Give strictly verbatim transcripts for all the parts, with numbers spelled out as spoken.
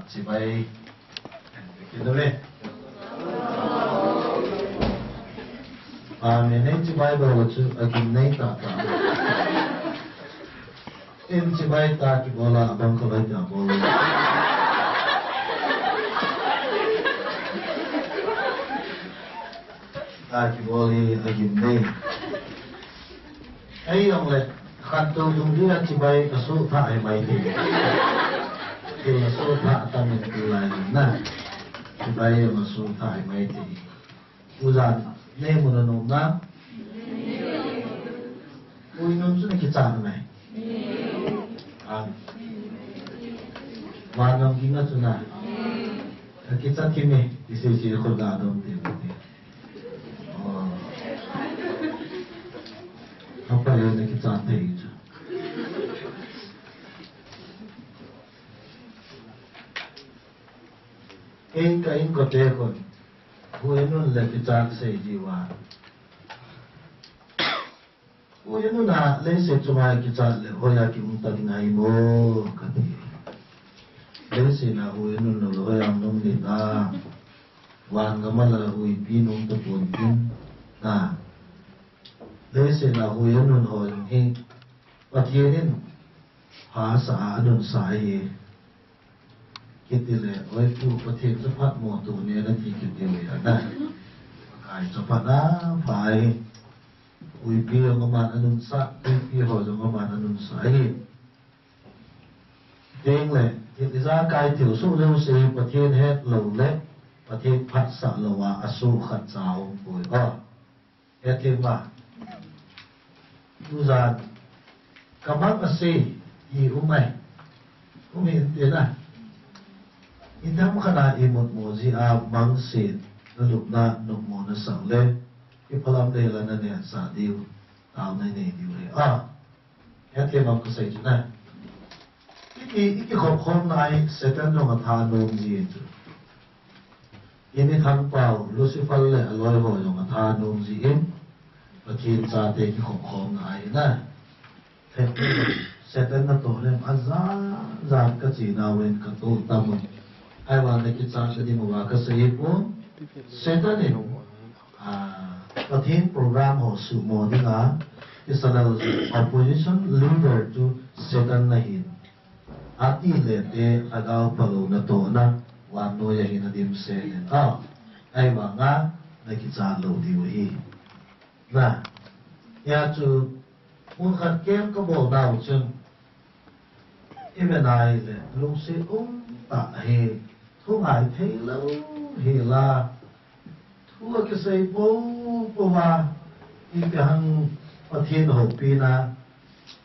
Chibai. Kidole. Amen. Nei chibai bol chu agim nei tata. Nei chibai ta kibol a abang kholoi ta bol. Ta kibol hi agim nei. Ei, jong le, khat tou dung dia chibai ka su tha ai mai ti. Ti su tha ta min ti lai na. Chibai ma su tha ai mai ti. U Jan, nei mun a nom na. Ui nom chu na kichat mai. A. Wa nom ki na chu na. Ka kichat ki me, ti si si khol ga dom ti ti. Hapa le na kichat thei chu. Kei ka inkote khun. Hui nun le kichat sei ji wa. Hui nun a leiset chunga kichat le hoiya ki um ta ding ahi mo kati. Leiset a hui nun lo hoiya um nom le ta. Van gam a la huipi nom tapon tin, na. Leiset a hui anun ho jong hi Pathen in phasah a anunsa ahi. Kiti le, oi pu, Pathen chu phatmo toh ne nati kiti uve, na. Pakai chu phat a pha ahi. Huipi jong aman anunsa, huipi ho jong aman anunsa ahi. Teng le, thil ijakai thil soh jouse hi Pathen het lou le, Pathen phatsah lou a, asoh khat cha um poi. O, het thei ma. Tujan, ka mang asei, i um ai. Um in te na. I nam khat a i mut mo ji a mang se, na lupna, nopmo na sang le, i phalam le la na ne sa diu, tao na nei diu le. A. Hethem am kasei chu na. Iki, iki khop khom na hi Satan jong atha nom ji chu. Ini thangpau, Lucifer le aloi ho jong atha nom ji in. Pathen chate kikhop khom na hi na. Satan natoh lem aja, ja kachi na ven katoh tamun. Ahivang na kichat sa ding uva kasei pon. Satan in Ah, Pathen program ho sumo dinga, Israel opposition leader chu Satan na hin. Ati le te lhagao phalou natoh na, vannoi a hin adim se nen. Ah, ahivanga, na kichat lou diu hi. Na, hia chu, mun khat kem kabol nau chun, i ve nai le, lungset um tah hi, thu ngai thei lou hi la, Thu akisei popo va, ipi ham Pathen houpina,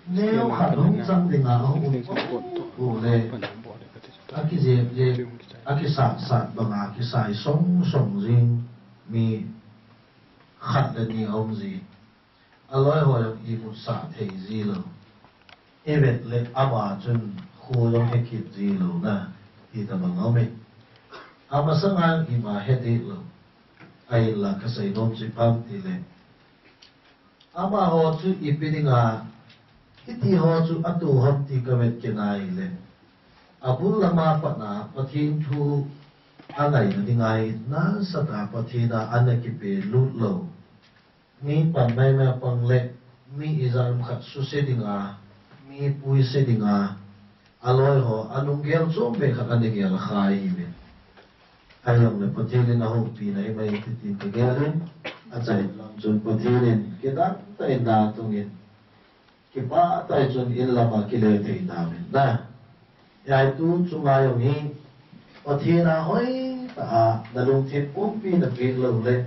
neo khat hung chang dinga ahung um popo le, akijep jep, akisat sat banga, kisai song song jing mi khat le ni aum ji. Aloi ho jong imutsah thei ji lou. Ivet le ama chun kho jong hekit ji lou na, ti tabang aume. Amasanga ima het dih lou. Ahinla kasei nom chu ipi ham tile, amaho chu ipi dinga, hitiho chu atoh ham ti kavet kit nai le, abul lama patna Pathen thu angaina dinga hi nasatah a Pathen a ana kipelut lou. Mi pan maimai pang le, mi ijat ham khat suse dinga, mi puise dinga, aloi ho, alunggel chom be khat ana gel kha ahiuve. Ahijongle Pathen in ahoupina himai titin kagel in, achai lam chun Pathen in kidang tah in da tungin, kipah tah in chun in lama kile thei tauvin na. Hia tu chunga jong hi, Pathen a hoitah a, nalungthim pumpi napeh lou le,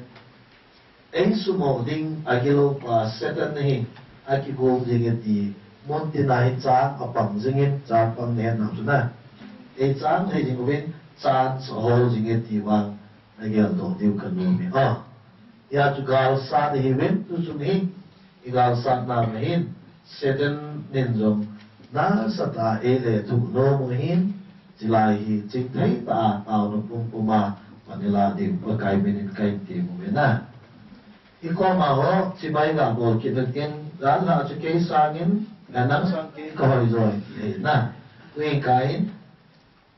eisumo ding agiloupa Satan hi, akigong jing e ti, muntina hi chang apang jingin, chang pang nahet nau chu na. Eichang thei jing uvin, chance ahol jing e ti vang, nageldoh diu kanom e. Ah, hia chu galsat ahiuvin, tu chung hi, igalsatna ma hin, Satan in jong nasatah a eilethuh nom u ahin, chulai hi chingthei tah a taona pumpum a pan ilah diu Pakai minin kahin tem uve na. Ikoma ho chibai gabol kit utin, gal la chu kei sangin, nang sang kei kahoijo ahi na. Tuin kahin,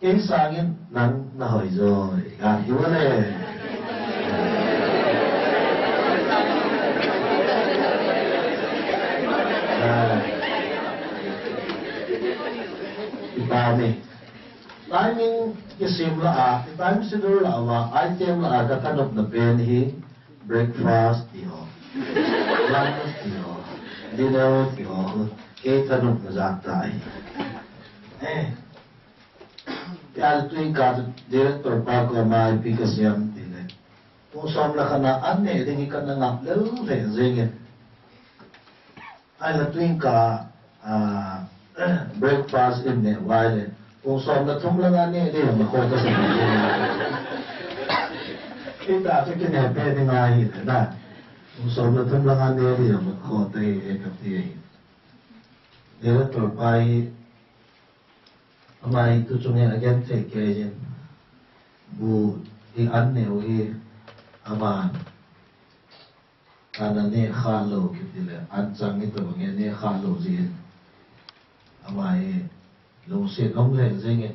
Kei sangin nang na hoi joi. Ga hi va le. Ah. Ipa mi. Timing kisem la a, time schedule la a, item la a, ka thanopna pen hi breakfast ti ho, lunch ti ho, dinner ti ho, kei thanopna jat ahi. Eh. Tia le tuin ka director pa koma ipi ka siam ti le, pung som le khat na an neh ding hi ka na ngap lou lheh jeng e. Ahile tuin ka, ah, breakfast in neh uva ahile, pung som le thum langa neh ding hi ka na kho ta sa. Hita chu kineh peh ding ahi le na. Pung som le thum langa neh ding hi ka na kho ta hi e ka ti ahi. Director pa hi, ama hi tu chung hi a gen thei kei jin. Bu hi an neh u hi, ama, ana neh kha lou kiti le, an chang hi tobang hi neh kha lou jin. Ama hi lungset um lheh jeng e.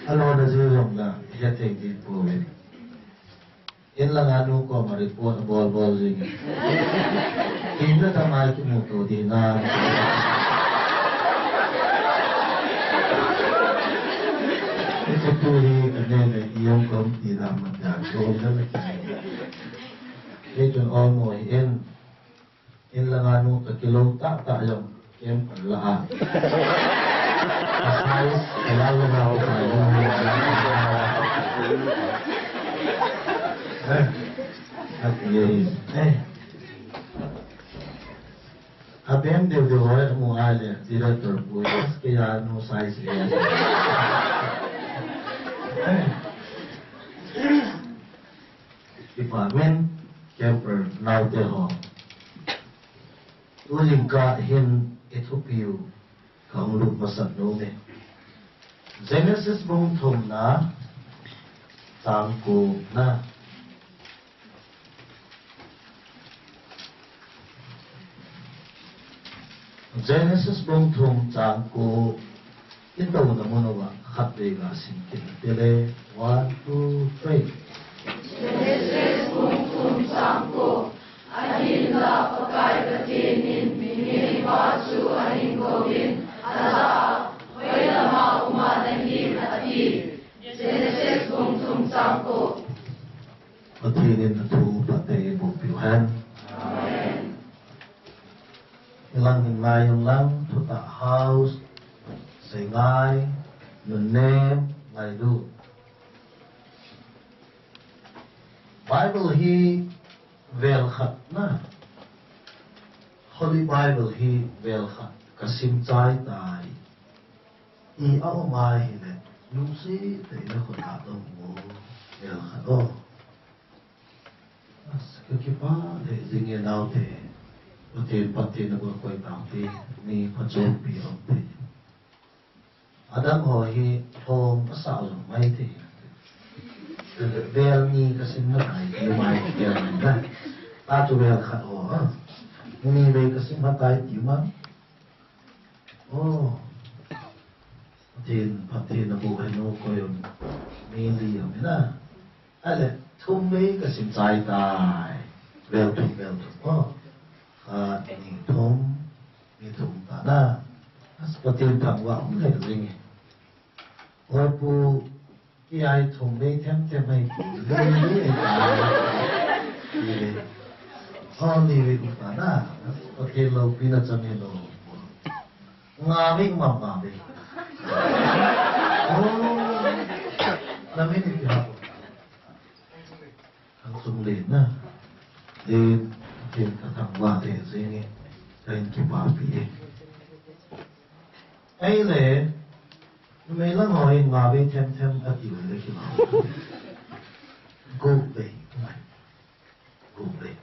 Alona ji jong la, he thei ding pouvin. In langa nu koma report bol bol jing e. Hinna tama kimuto ding na. Hiche tu hi ka neh le i jong kom ti da man da ko na le. Hichun ol mo hi in. In langa nu ka kilou tah tah jong camper la a. Ka size ka la langa u ka jong. Eh. Ati e. Eh. Abem deu deu hoi amu ahile director pu, kei a nu size e. Eh. Department camper naote ho. Tujingkah hin i thupiu kahung lut masat nom e. Genesis bung thumna, chang ko na. Genesis bung thum chang ko, i touna mun uva khatvei ga sim kit u hite. One, two, three. Genesis bung thum chang ko. Ahinla Pakai Pathen in mihem pa chu ahin kouvin, ajah a, hoilama um a nahim, ati. Genesis bung thum chang ko. Pathen in athu phatthei eiboh piu hen. Amen. Ilang hin ngai jong lang, thutah house, seingai, nunnem, ngailut. Bible hi vel khat na. Holy Bible hi vel khat ka sim chai tai. I a um ahile, lungset tah in a khut a dong u, vel khat o. As, ka kipah lheh jing e naote. Pathen, Pathen na bol koi tau te, mi phachompi um te. Adang ho hi lhom asah jong mai thei. Vel ni ka sim matai, ni mai vel ni na. Ta chu vel khat ho, ha. Ni vei ka sim matai ti ma. Oh. Pathen, Pathen na bu hai no ko yo. Mi li yo mi na. Ale, thum vei ka sim chai tai. Vel thum, vel thum. Oh. Khat, ni, thum, ni thum ta na. As Pathen thangvah um lheh jing e. Oi pu, kei a hi thum vei them them ahi. Li, li, li, li. Oh, li vei um ta na. As Pathen loupina chang e lo. Nga vei, nga, nga vei. Oh, na min ipi ham. Ang sung len na. Len, len ka thangvah lheh jing e. Ka hin kipapi e. Ahile, numei lang ho hin nga vei them them ati le kima. Gup vei. Gup vei.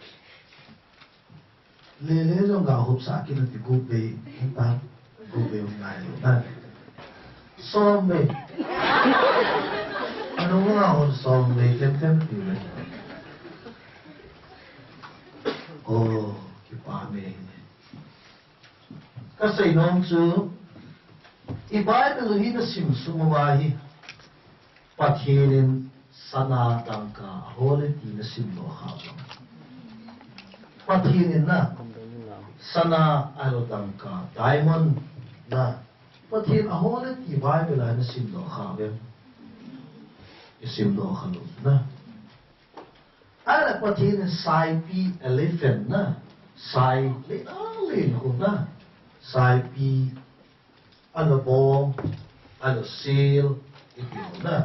Lele jong ga hopsah kit nati gup vei, hita, gup vei hung ngai lou na. Som vei. Anung nga hon som vei, tem tem ti vei. Oh, kipa me. Ka sei nom chu, I Bible hi na sim sung uva hi, Pathen in sana dangka ahol e ti na sim doh kha uvam? Pathen in na sana ahilou dangka, diamond na, Pathen ahol e ti Bible a na sim doh kha uvem? I sim doh kha lou na. Ahile Pathen in saipi, elephant na, sai le na, le khu na, saipi, ahilou bong, ahilou sel, iti ho na.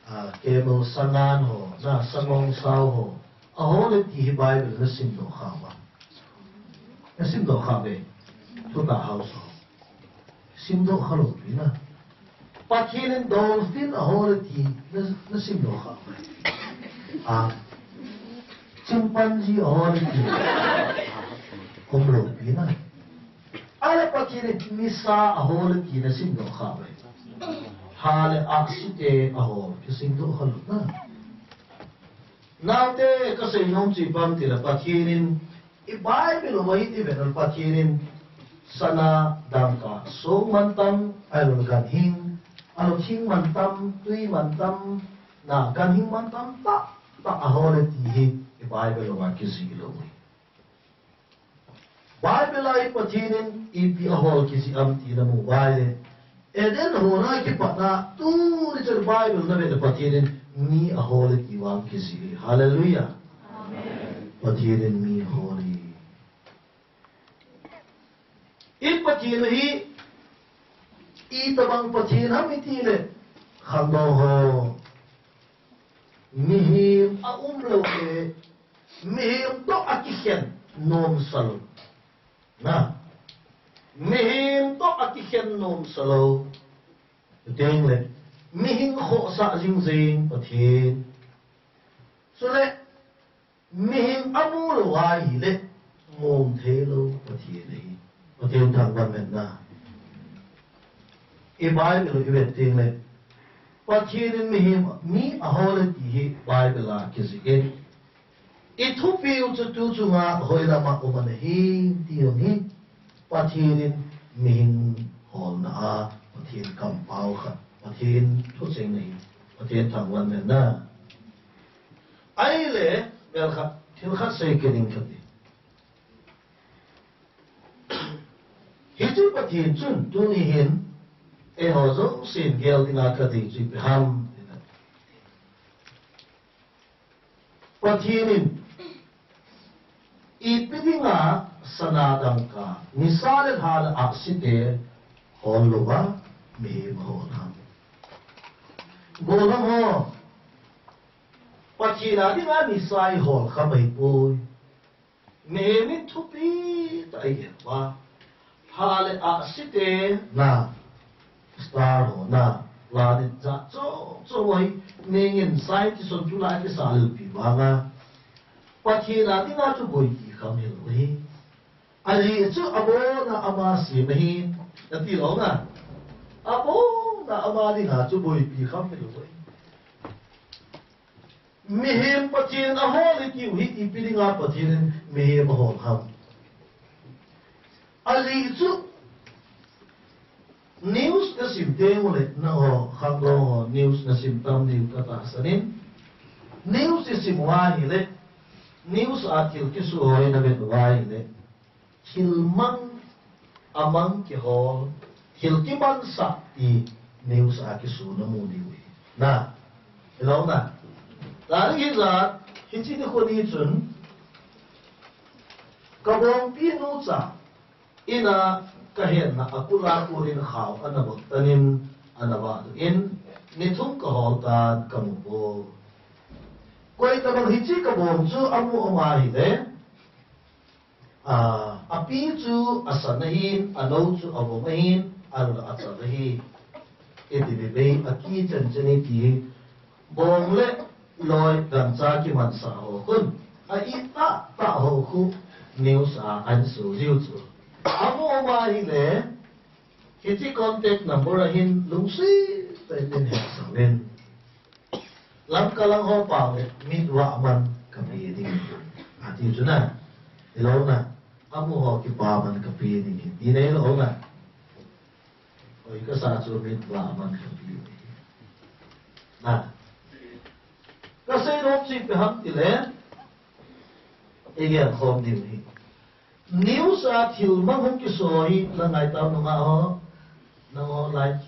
Ah, camel sangan ho na, sangong sao ho, ahol e ti hi Bible na sim doh kha uvam? Na sim doh kha uve? Thutah house ho. Sim doh kha lou pi na. Pathen in dolphin ahol e ti na, na sim doh kha uve? Ah, chimpanzee ahol e ti um lou pi na. Ahile Pathen in nisa ahol e ti na sim doh kha uve? Lha le ahsi te ahol, ki sim doh kha lou na. Naote, ka seinom chu ipi ham itile Pathen in i Bible uva hi i vet le Pathen in sana dangka, song mantam, ahilou le ganhing, ahilou thing mantam, tui mantam, na ganhing mantam tah tah ahol e ti hi i Bible uva kijih lou hi. Bible a hi Pathen in ipi ahol kijih ham ti na mu uva ahile, Eden hon a kipat a tuni chan Bible na vet le Pathen in mi ahol e ti vang kijih e. Hallelujah. Amen. Pathen in mi ahol e. I Pathen hi itobang Pathen ham itile, khangdong ho, mihem aum lou le, mihem toh akikhen nom sa lou. Na, mihem toh akikhen nom sa lou. Teng le, mihing khohsah jing jing Pathen. Chule, mihem amu lou ahile, mong thei lou Pathen ahi. Pathen thangvah hen na. I Bible i vet teng le, Pathen in mihem, mi ahol e ti hi Bible a kijih e. I thupiu chu tu chunga hoilama um ana hi ti jong hi, Pathen in mihem holna a, Pathen kampao khat, Pathen thucheng ahi, Pathen thangvah hen na. Ahile, vel khat, thil khat sei kit ing kati. Hiche Pathen chun tuni hin, eiho jousen gel dinga kadei chu ipi ham? Pathen in ipi dinga sana dangka, nisa le lha le ahsi te hol louva mihem ahol ham? Gollhang ho, Pathen a dinga nisa i hol kha mai poi. Mihem in thupi tah a i gen uva, lha le ahsi te na, star ho na, planet jat chom chom ho hi, mihem in scientist hon tulai kisa lelpi vanga, Pathen a dinga chu boipi kham hilou ahi. Ajeh chu abona ama sem ahi, nati lou na. Abona ama dinga chu boipi kham hilou ahi. Mihem Pathen ahol e tiu hi ipi dinga Pathen in mihem ahol ham? Ajeh chu news na sim teng ule, nangho khangdong ho news na sim tam diu katahsan in. News i sim uva ahile, news a thil kisu ho hi na vet uva ahile, thil mang, amang kihol, thil kimansah ti news a kisu na mu diu ahi. Na, hilou na. Tuni hijat, hiche nikho ni chun, kabongpi nu cha, in a kahetna a kul a kul in khao ana vah tan in, ana vahdoh in, ni thum kahol tan kamu poi. Koi tabang hiche kabong chu amu um ahile, a, api chu asan ahin, anou chu avom ahin, ahilou le achal ahi. Iti bebe, akichen chen e ti hi, bong le loi gancha kimansah ho khun, a-it tah tah ho khu news a ahin so jiu chu. Amu um ahile, hiche contact number a hin lungset tah in hin hetsah uvin. Lamka lang ho pao le, mit vah man kape ding ahi, ati chu na. Hilou na, amu ho kipa man kape ding ahi, ti na hilou na. Oi, kasa chu mit va man ka pi. Na. Kasei nom chu ipi ham tile. Igel khom diu hi. News a thil mang hung kiso hi la ngai tam nunga ho. Nang ho lai.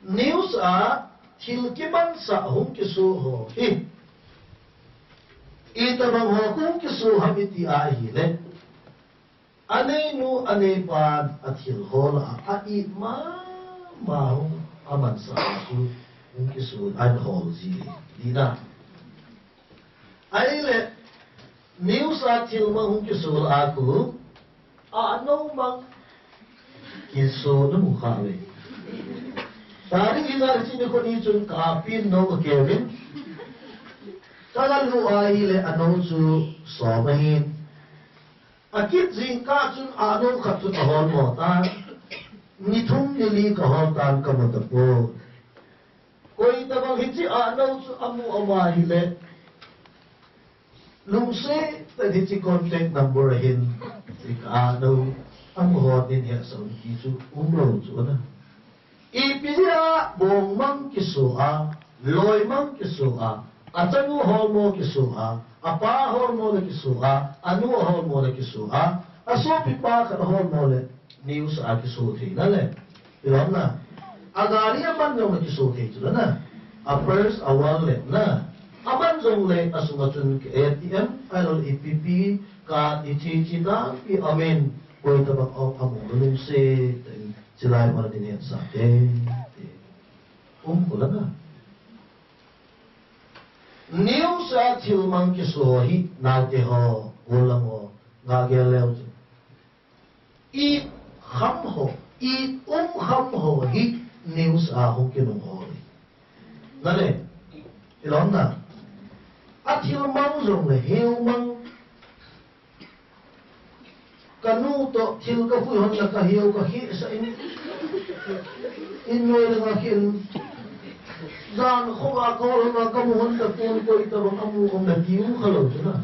News a thil kimansah hung kiso ho hi. Itobang ho hung kiso ham iti ahile. Aneinu, aneipan athil hol a, a-it mama hung, amansah a chu hung kiso, ahin hol ji. Dina. Ahile, news a thil mang hung kiso a khu, a-nou mang kiso namu kha ve. Tarik ijat chini kho ni chun ka-apin nou kakevin. Kagalut ahile a-nou chu som ahin. Akit jingkah chun a-nou khat chu ahol mo tan. Ni thum ni li kahol tan kamu tapoi. Koitabang hiche a-nou chu amu ama hile. Lungset tah in hiche contact number ahin. Hiche ka-a-nou amu ho nin hetsah un ti chu umlou chu ana. Ipi dia bong mang kiso a, loi mang kiso a, achanu holmo kiso a, apa holmo le kiso a, anu holmo le kiso a, asopipa khat holmo le news a kiso thei na le. Hilom na. Agari aman jong le kiso thei chu na. Apurse, awallet na. Aman jong le asunga chun A T M, ahilou le ipi ipi, card ichi chi tampi amin. Koitabang a amu lungset tah in. Chilai man din hetsah te, te. Um kho la na. News a thil mang kiso hi naote ho, gollhang ho, gagel leu chu. It kham ho, it um kham ho hi news a hung kinung ho hi. Na le, hilom na. Athil mang jong le, hiu mang. Kanu toh thil kapui hon le kahiu kakhehsah in. In noi le ngakhin. Jan kho a kahol hon a kamu hon tapon koitabang amu um le tiu khalou chu na.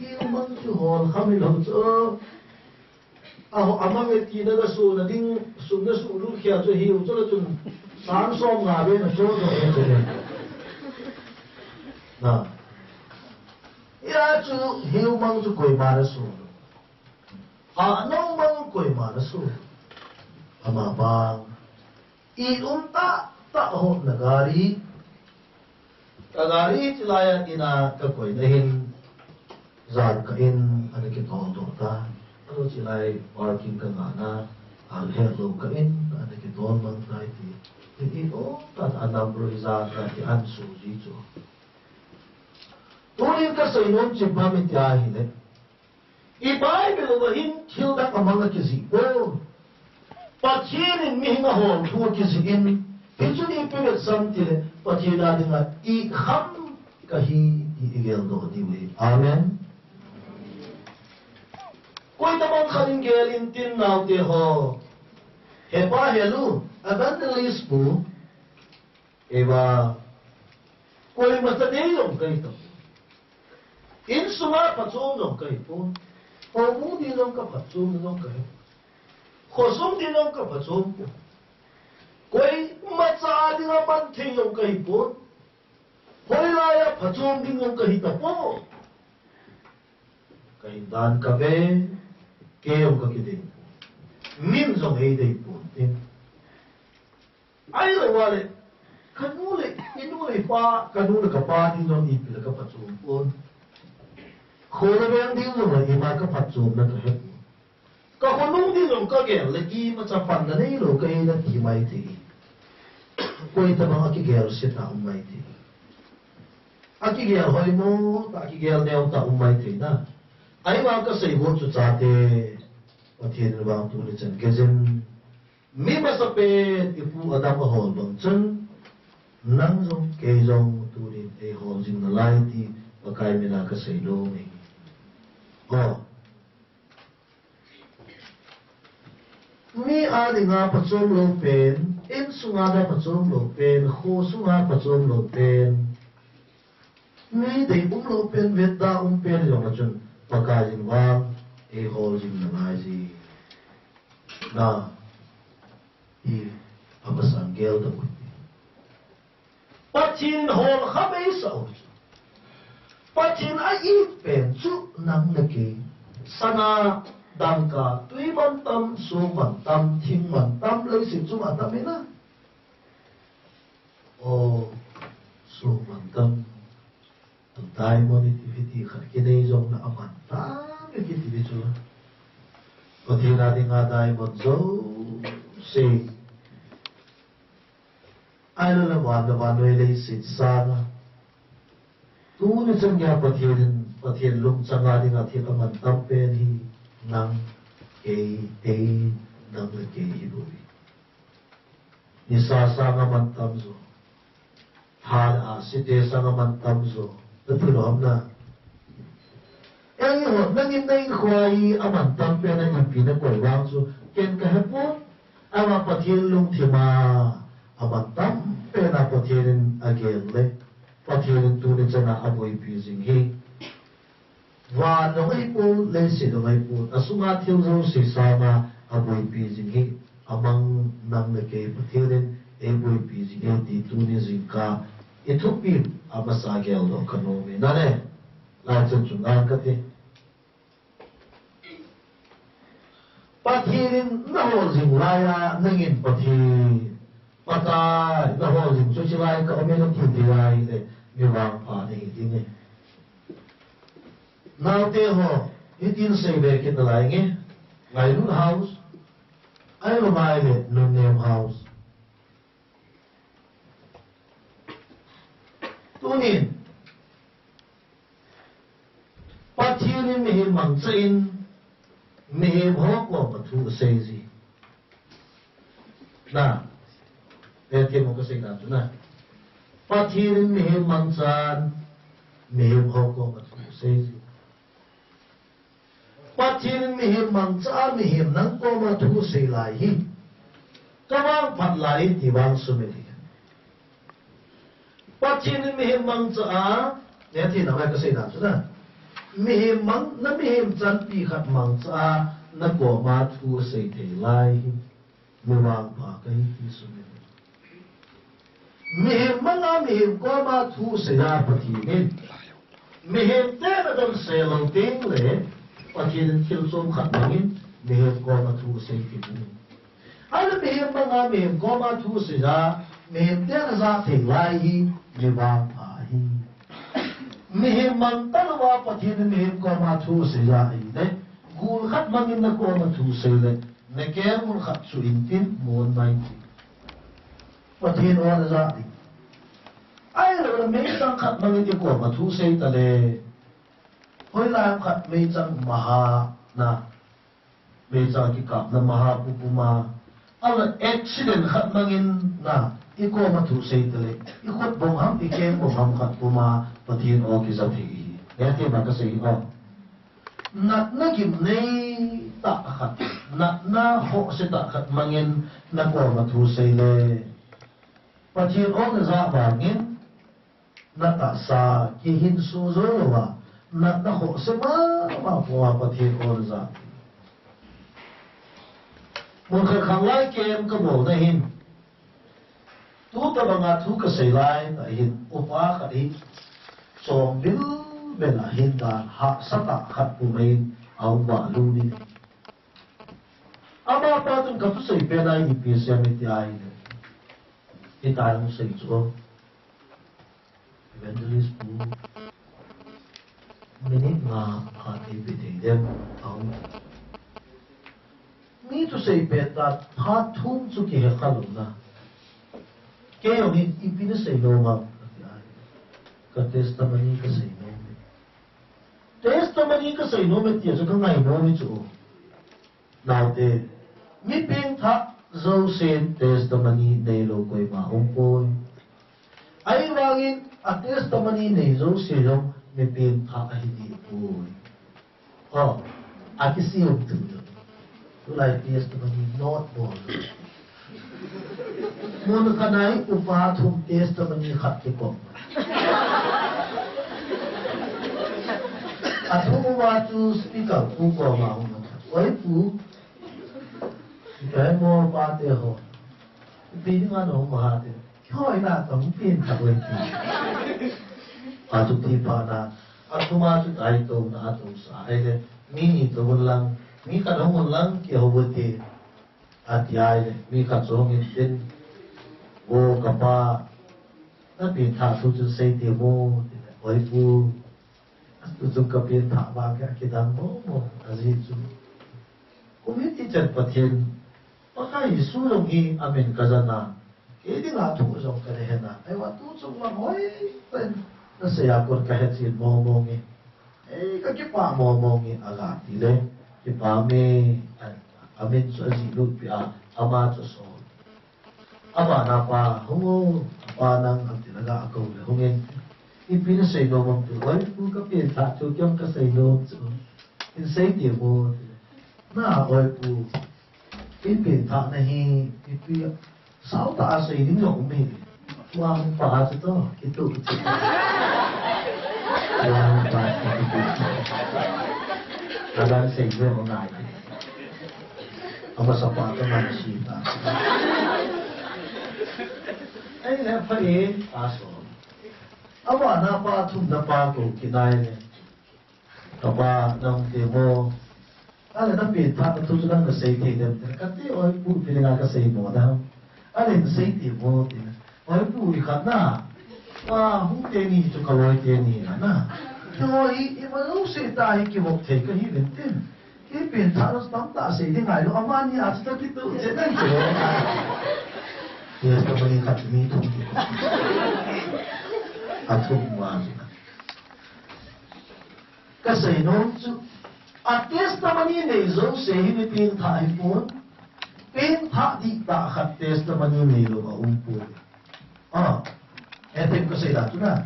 Hiu mang chu hol kham hilou chu. Aho, amang e tina kasuna ding, sum nasuhlut khia chu hiu chu la chun. Sang som nga ve naso doh e chu. Na. Hia chu hiu mang chu koima naso. A-nou mang koima naso. Ama bang. It um tah tah ho na gari. Ka gari chilai a ina kakoi na hin. Jan kah in ana kitol doh ta. Ano chilai parking kangah na. Ahetlou kah in ana kitol mang tai ti. It um tah tah a number ijat a ti an su ji chu. Tunin kasei nom chu ipi ham iti ahile. I Bible uva hin thil dang amang akijih poi. Pathen in mihing ahol thu akijih in, hichun ipi vetsah ham tile, Pathen a dinga ikham kahi ti igeldoh diu ahi. Amen. Koitabang khat in gel intin naote ho. Hepa helu, evangelist pu. Eva, koima cha dei jong kahi tapon. Insunga phachom jong kahi pon. Houbung ding jong kaphatchomna jong kahi. Khosung ding jong kaphachom pon. Koima cha dinga man thei jong kahi pon. Hoilai a phachom ding jong kahi tapon. Kahin dan kave, kei jong kakidei pon. Min jong eidei pon tin. Ahilou vale, kanu le, inu le ipa, kanu le kapa ding jong ipi le kaphachom pon. Kho le veng ding jong le ima kaphatchomna kahe pon. Kakhonung ding jong kagel le ima cha panna neilou kahi nati mai thei. Koitabang akigel se ta um mai thei. Akigel hoimo ta, akigel neo ta um mai thei na. Ahivang kasei ho chu chate. Pathen in vang tuni chan kejin. Mi masapen ipu Adam ahol bang chun, nang jong, kei jong, tunin eihol jing nalai ti, Pakai mina kasei nom e. O. Mi a dinga phachom lou pen, insunga dinga phachom lou pen, khosunga phachom lou pen. Mi dei um lou pen, vetda um pen jong a chun, Pakai in vang, eihol jing nalai ji. Na. Hi, amasang gel ta u. Pathen hol kha bei sa u. Pathen a it pen chu nang le kei. Sana, dangka, tui man tam, song man tam, thing man tam, leiset chu man tam ina. O, song man tam. Diamond iti, iti khat kinei jong na aman tam iti, iti chu. Pathen a dinga diamond jouse. Ahilou le van le vannoi leiset sanga. Tuni chan geiya Pathen in, Pathen lungchang a dinga thil aman tam pen hi nang, kei, ei, nang le kei hi bou hi. Nisa sanga man tam jo. Tha le ahsi te sanga man tam jo. Na thil om na. Eiho, nangin na inkhua hi aman tam pen a ipi na koi vang chu. Ken ka he pon. Ama Pathen lungthim a aman tam pen a Pathen in agel le. Pathen in tuni chan a aboipi jing hi. Van jong ahipon, leiset jong ahipon, asunga thil jouse sanga aboipi jing hi, amang nang le kei Pathen in eiboipi jing hi ti tuni jingkah ithupi amasa geldoh kanom e. Nale, lai chan chu ngan kati. Pathen in nahol jing laiya, nangin Pathen, Pakai, nahol jing chu chilai ka um e nati thei lai le, mi vangpha nahi ding e. Naote ho, hitin seibe kit nalai nge, Ngailut House, ahilou mai le, Nunnem House. Tunin, Pathen in mihem mangchan, mihem ho koma thu asei ji. Na, Pathen in mihem mangchan, mihem ho koma thu asei ji. Pathen in mihem mangcha, mihem nang koma thu asei lai hi. Ka vangphat lai ti vang sumil hi. Pathen in mihem mangcha, neti na mai ka sei dan chu na. Mihem mang, na mihem chanpi khat mangcha, na koma thu asei thei lai hi. Mi vangpha kahi ti sumil. Mihem manga mihem koma thu asei a Pathen in. Mihem ten adonsah lou teng le, Pathen in thil chom khat mangin, mihem koma thu asei thei in. Ahile mihem manga mihem koma thu asei a, mihem ten aja thei lai hi, mi vangpha hi. Mihem mang talouva Pathen in mihem koma thu asei a ahile, gul khat mangin na koma thu asei le, na kengul khat chu intin, mun mai ti. Pathen o na ja ding. Ahilou le meichang khat mangin i koma thu sei ta le. Hoilai ham khat meichang maha na. Meichang kikapna maha pupuma. Ahilou accident khat mangin na. I koma thu sei ta le. I khut bong ham, i keng bong ham khat puma. Pathen o kija thei hi. Neti ma ka sei o. Natna gimnei tah khat, natna khohse tah khat mangin na koma thu sei le. Pathen o na ja vangin, na tahsa kihinso jou louva, natna khohse mama puma Pathen o na ja. Mun khat khanglai kem ka bolna hin, Tuta banga thu ka sei lai, ahin, upa khat hi, chom bilbel a hin dan, hahsa tah khat pum in, a um valu ni. Amapa chun ka thusei pen a ipi asei em iti ahile. Hitia hung sei chu. Evangelist pu, minute nga khat nei pe thei dem, a um. Mi thusei pen tah phat thum chu kihe kha lou na. Kei jong hi ipi na sei nom ham, ati a. Ka testimony ka sei nom e. Testimony ka sei nom e tia chu ka ngai nom e chu. Naote, mi pengthah jousen testimony neilou koima umpoi. Ahivangin a testimony nei jouse jong mi pengthah ahi ding poi. O, akisem tu. Tulai testimony not bol. Mun khat a hi upa thum testimony khat kikop. Athum uva chu speaker pu koma hung. Oi pu. Ipi mo pate ho. Pi dinga nahung ha te. Kihoi na kahung pen tha oi ti. Achu ti pa na. Athum a chu tai to na ato sa. Ahile mi ni to hun lang. Mi khat hung hun lang kihou te. Ati ahile mi khat chu hung in tin. O kapa. Na pen tha thu chu sei te mo. Oi pu. Atu chu ka pen tha vang kidang mo mo. Ajeh chu. Kum hiti chan Pathen. Pakai Jesu jong hi amin ka jana. Kei dinga thu jong ka le hena. Ahivang tu chung lang hoi pen. Nasei a kon ka he chin mo mo nge. Ei, ka kipah mo mo nge aga ti le. Kipah me. Amin chu ajih lut pi a. Ama chu so. Abana pa, hung o, apa nang, ati le aga akou le, hung in. Ipi nasei nom am ti, oi pu ka pen tha chu, kei jong ka sei nom chu. In sei te mo, na oi pu. Kei pen tha na hi, ipi, sao tah a sei ding jong um hi. Tua hung pa chu to, kitu chu. Tua hung pa chu kitu chu. Adan sei mo ngai. Amasa pa ka man si ta. Ahile pha e, aso. Abana pa thumna pa kou kit nai le. Kapa nang te mo. Ahile na pen tha na thu chu nang na sei thei dem. Ka ti oi pu pi le nga ka sei mo da. Ahile na sei te mo ti na. Oi pu i khat na. Pa hung te ni chu ka loi te ni na na. Oi i ma lo sei ta hi kihop thei ka hi ven tin. Kei pen tha lo tam ta sei ding ngai lo, amani a chu ta kitu che dang che. Yes, ta mani khat mi thum. A thum wa. Ka sei nom chu, a testimony nei jouse hi mi pen tha hi pon. Pen tha dihtah khat testimony nei lo a um pon. Ah, hetem ka sei dan chu na.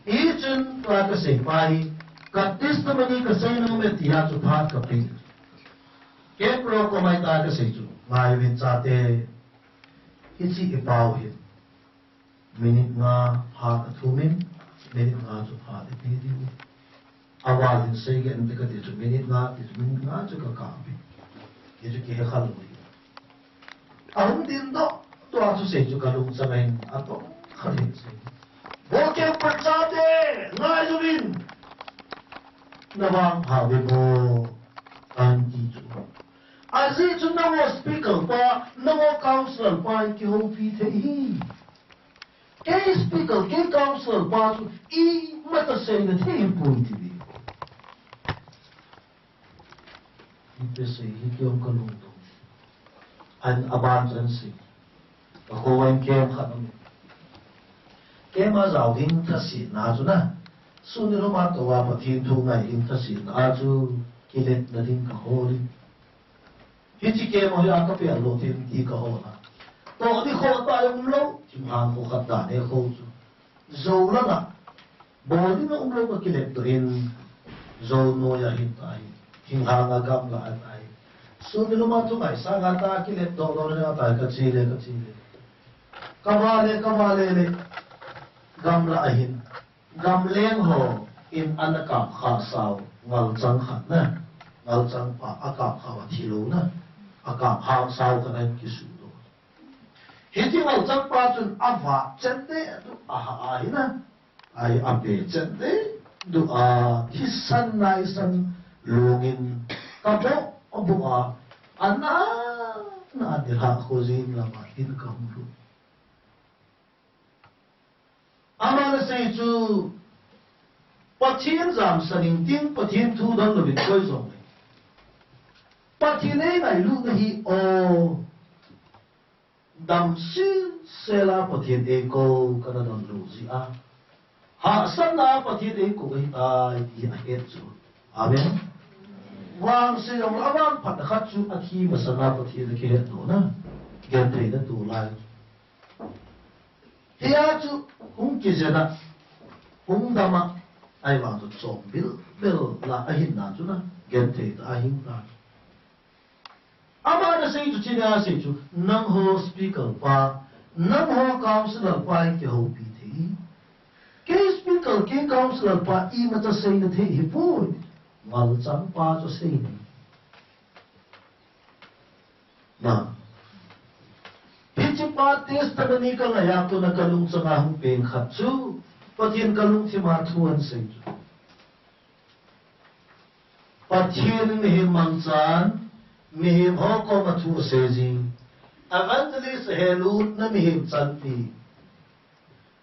Hichun tua ka sei pa hi, ka testimony ka sei nom e tia chu phat ka pe. Kei pro ko mai ta ka sei chu, ngai uvin chate, hiche i pau hi. Minute nga phat a thum in, minute nga chu phat i pe diu. Aval in sei ngen te kati chu minute nga, ti chu minute nga chu ka kap in. Hichu kihe kha lou hi. Ahung ding doh, tua chu sei chu ka lungchang in, atong khat in sei. Bo Kemper chate, ngai uvin. Na vangpha uve bo, ahin ti chu. Ajeh chu nangho speaker pa, nangho councillor pa in kihoupi thei hi. Kei speaker, kei councillor pa chu imacha seina thei hipoi ti ve. Ipi sei hi kei jong ka lungdong. An aban chan sei. Ka kho vang camp khat um. Camp a jao ding thasetna chu na. Sun nilhum a tou a Pathen thu ngai ding thasetna a chu kiletna ding ka hol in. Hiche camp a hi a ka pel lou thim ti ka hol a. Toh ding kho ta jong um lou, thinghang kho khat dan e kho chu. Jou lang a, bol ding a um lou ka kilet doh in, jou noi a hin ta hi, thinghang a gamla a ta hi. Sun nilhum a thu ngaisang a ta kilet doh lou le a ta hi ka che le, ka che le. Ka va le, ka va le le, gamla a hin. Gamleng ho in ana kap kha sau, ngalchang khat na. Ngalchang pa a kap kha va thi lou na. A kap hang sau khat a hin kisu doh. Hiche ngalchang pa chun a va chen deh duh a ha a hi na. Ai a pe chen deh duh a thisan naisan lungin ka boh a boh a. A na na a ti ha kho jing lama hin ka hung lut. Aman asei chu, Pathen jamsan ing ting, Pathen thu dang louvin koi jong le. Pathen eingailut na hi o, dam sel sel a Pathen eikou kana dam lou jeh a. Hahsatna a Pathen eikou ahitai ti ahet chu. Amen. Vangse jong le avangphat khat chu athi masang a Pathen akihetdoh na. Gentheina tolai. Hia chu hung kijen a, hung dam a, ahivang chu chom bil bil la ahinna chu na, genthei tah a hing ta. Aman asei chu, chuni a asei chu, nangho speaker pa, nangho councillor pa in kihoupi thei. Kei speaker, kei councillor pa imacha seina thei hipoi. Ngalchang pa chu seina. Na. Hi Testimony ka ngai a kona ka lungchang a hung peng khat chu Pathen ka lungthim a thu ahin sei chu. Pathen in mihem mangchan, mihem ho koma thu asei jing. Evangelist Helun na mihem chanpi,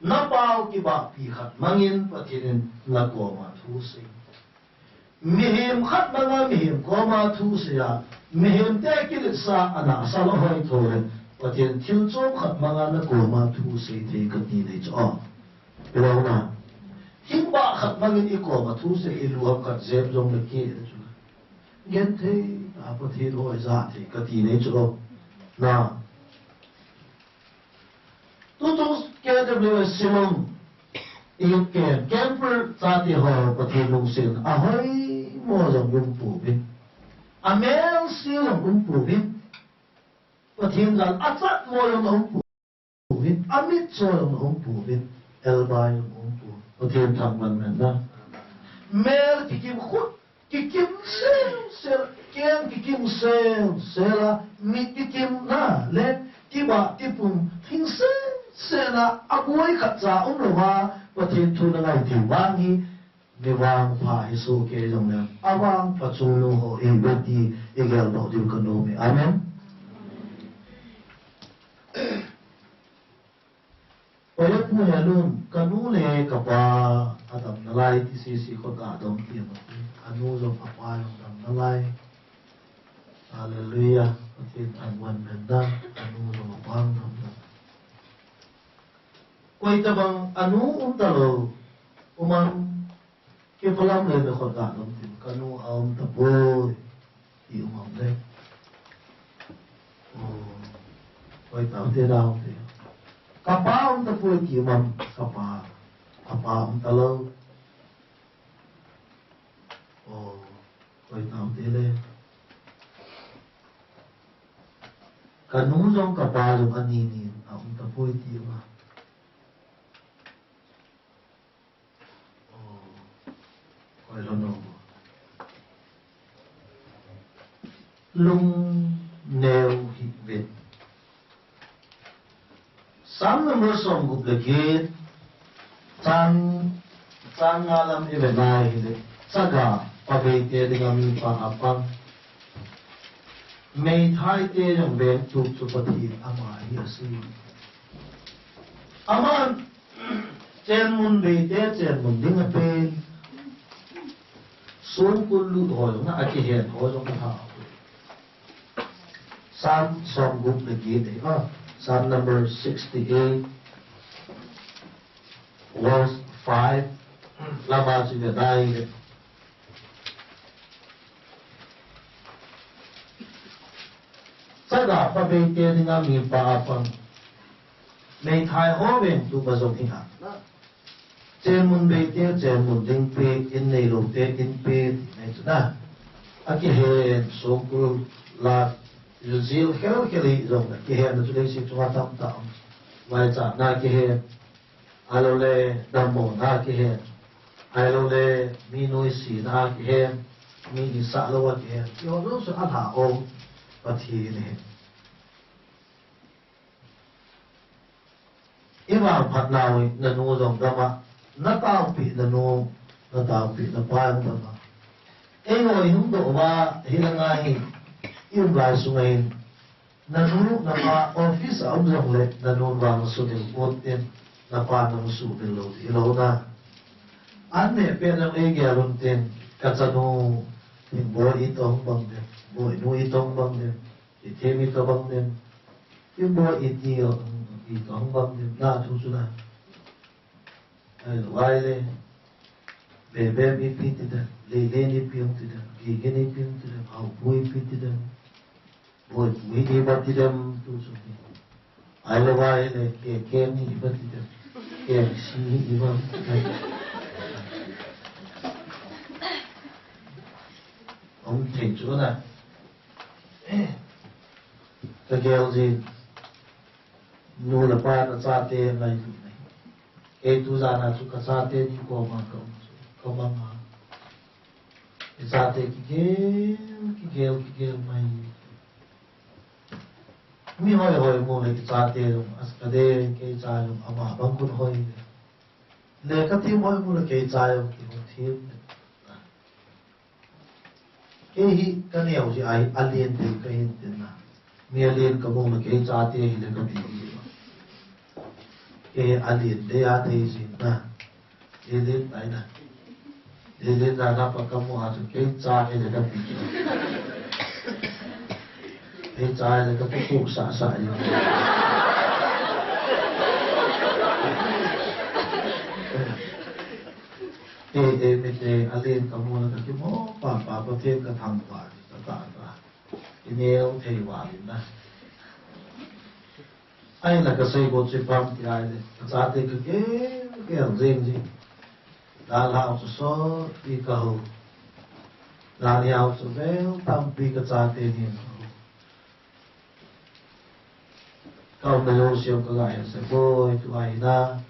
na pao kibahpi khat mangin Pathen in na koma thu asei. Mihem khat manga mihem koma thu asei a, mihem te kiletsah ana asal ahoi thou le, Pathen thil chom khat manga na koma thu asei thei kati nei chu. Hilou na. Thing bah khat mangin i koma thu asei i lu ham khat jep jong le kei chu. Genthei a Pathen hoi ja thei kati nei chu. Na. Tutu K W S Shillong. I ken camper chate ho Pathen lungset a hoimo jong um pouvin. A melse jong um pouvin. Pathen jal a chatmo jong um pouvin. Amitcho jong um pouvin. Elbai jong um pouvin. Pathen thangvah in umhen. Mel kikim khut, kikim sel sel, ken kikim sel sel a, mit kikim na le, kibah kipum, thing sel sel a, aboi khat cha umlou a, Pathen thu na ngai thei vang hi, mi vangpha hi soh kei jongle, avangpha chungnung ho i vet ti i geldoh diu ka nom e. Amen. Oi, Pu Helun, ka nu le ka pa a dam nalai ti sese kho ka dom ti ama ti. A nu jong a pa jong dam nalai. Hallelujah. Pathen thangvah in umhen. A nu jong a pa jong dam nalai. Koi tabang a nu um talou. Um am. Kei phalam le me khut ka dom tin, ka nu a um tapoi, ti um am le. Oh, koi taute dau te. Ka pa um tapoi ti um am, ka pa, ka pa um talou. Oh, koi taute le. Ka nu jong ka pa jong ani ni a um tapoi ti um am. Lungneo hih uvin. Psalm number somgup le get, chang, chang nga lam i vet a ahile, chaga pabei te dinga mipa apang. Meithai te jong vengtup chu Pathen ama hi asei. Aman chenmun beite chenmun ding apen. Songkul lut ho jong na akihen ho jong na ha. Psalm somgup le get, ah, Psalm number sixty-eight, verse five. Lama chu ve dai le. Chaga pabei te dinga mipa apang. Meithai ho vengtup a jong hi ha. Chenmun beite chenmun ding pe, in neilou te in pe, ti nei chu na. Akihen songkul la, jil khel khel hi jong akihen chu leiset chunga tamtah um. Vaichatna akihen. Ahilou le, dammo na kihen. Ahilou le, mi nuisat na kihen. Mi hisah lou a kihen. Keiho jouse alhah u Pathen ahi. I vangphat nau hi, nanu jong dam a, na taopi nanu, na taopi napa jong dam a. Eiho i hung doh uva, hilanga hi, i um lai sunga hin, nanu, napa, office a um jongle, nanu vang sumil uvin tin, napa nung sumil lou, hilou na. An neh pet nung eigel un tin, ka chanu, Thingboiit ahung bang dem, Boinuit ahung bang dem, Thithemit ahung bang dem, Thingboiit ni, it ahung bang dem, na thu chu na. Ahilou ahile, Bebem ipi ti dem, Lelen ipi hung ti dem, Gigin ipi hung ti dem, Haopu ipi ti dem, Boipu ipi ti dem, tu chu. Ahilou ahile, Kekeng ipi ti dem, Kengsi ipi ti dem. Hung thei chu na. Ka gel jin. Nu le pa na chate ngailutna hi. Kei tu jan a chu ka chate ni koma ka um chu, ka mang a. I chate kigel, kigel, kigel mai. Mi hoihoi mu le kichate jong, as kade, keicha jong ama bang khun hoi le. Le kathim hoi mu le keicha jong kihung thim. Kei hi kaneo ji ahi, alen te kahin tin na. Mi alen kamu le keichate hile kati ji. Kei alen te a thei ji na. Lilin tai na. Lilin na na pa kamu a chu keicha hile kati. Keicha hile kati ku sa sa ni. E, e, mi te, alen kamu na kati mo, pa, pa, pa, te ka thang pa, ta, ta, ta. Ineo thei va ni na. Ahinla kasei bou chu ipi ham ti ahile, kachate kagel gel jeng jing. Dalhau chu sotpi kaho. Dalhau chu vel tampi kachate nin kaho. Kaumna jouse jong kaga hetsah boi, tua hi na.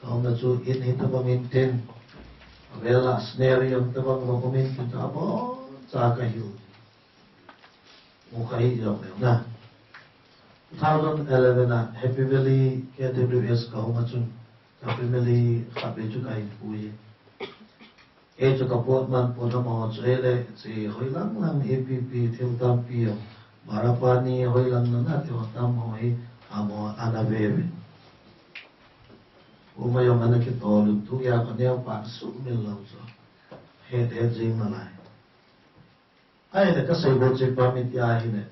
Kaumna chu in hitabang in tin. Avel a scenario hitabang bang um in tin, aboncha kahiu. Mu kha hi jong leu na. Two thousand eleven a Happy Valley K W S kahung a chun, ka family khatvei chu kahin pui. Kei chu kapot man pon amaho chu ahile, hiche hoilang lang A P P thil tampi jong, Barapani hoilang lang a thil tamho hi, amaho ana ve ve. Uma jong ana kitol lut, tu ya kaneo pa sumil lou chu. Het het jing nalai. Ahile kasei bou chu ipi ham iti ahile,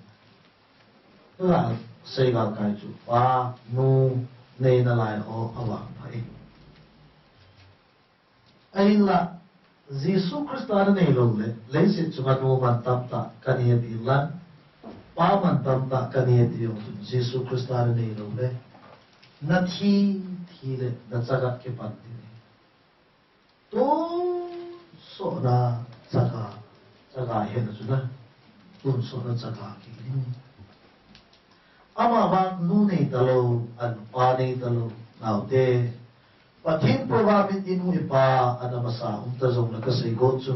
la sei gal kai chu pa, nu, nei nalai ho avangpha e. Ahinla, Jesu Christa nanei lou le, leiset chunga nu mantam tah kanei ati lang, pa mantam tah kanei ati jong chun, Jesu Christa nanei lou le, nathi, thi le, nachangat kipan ding ahi. Tonsotna chaga, chaga hina chu na. Tonsotna chaga kiti. Amavang nu nei talou, ahin pa nei talou, naote. Pathen program in inu ipa ana masa um ta jongle kasei got chu.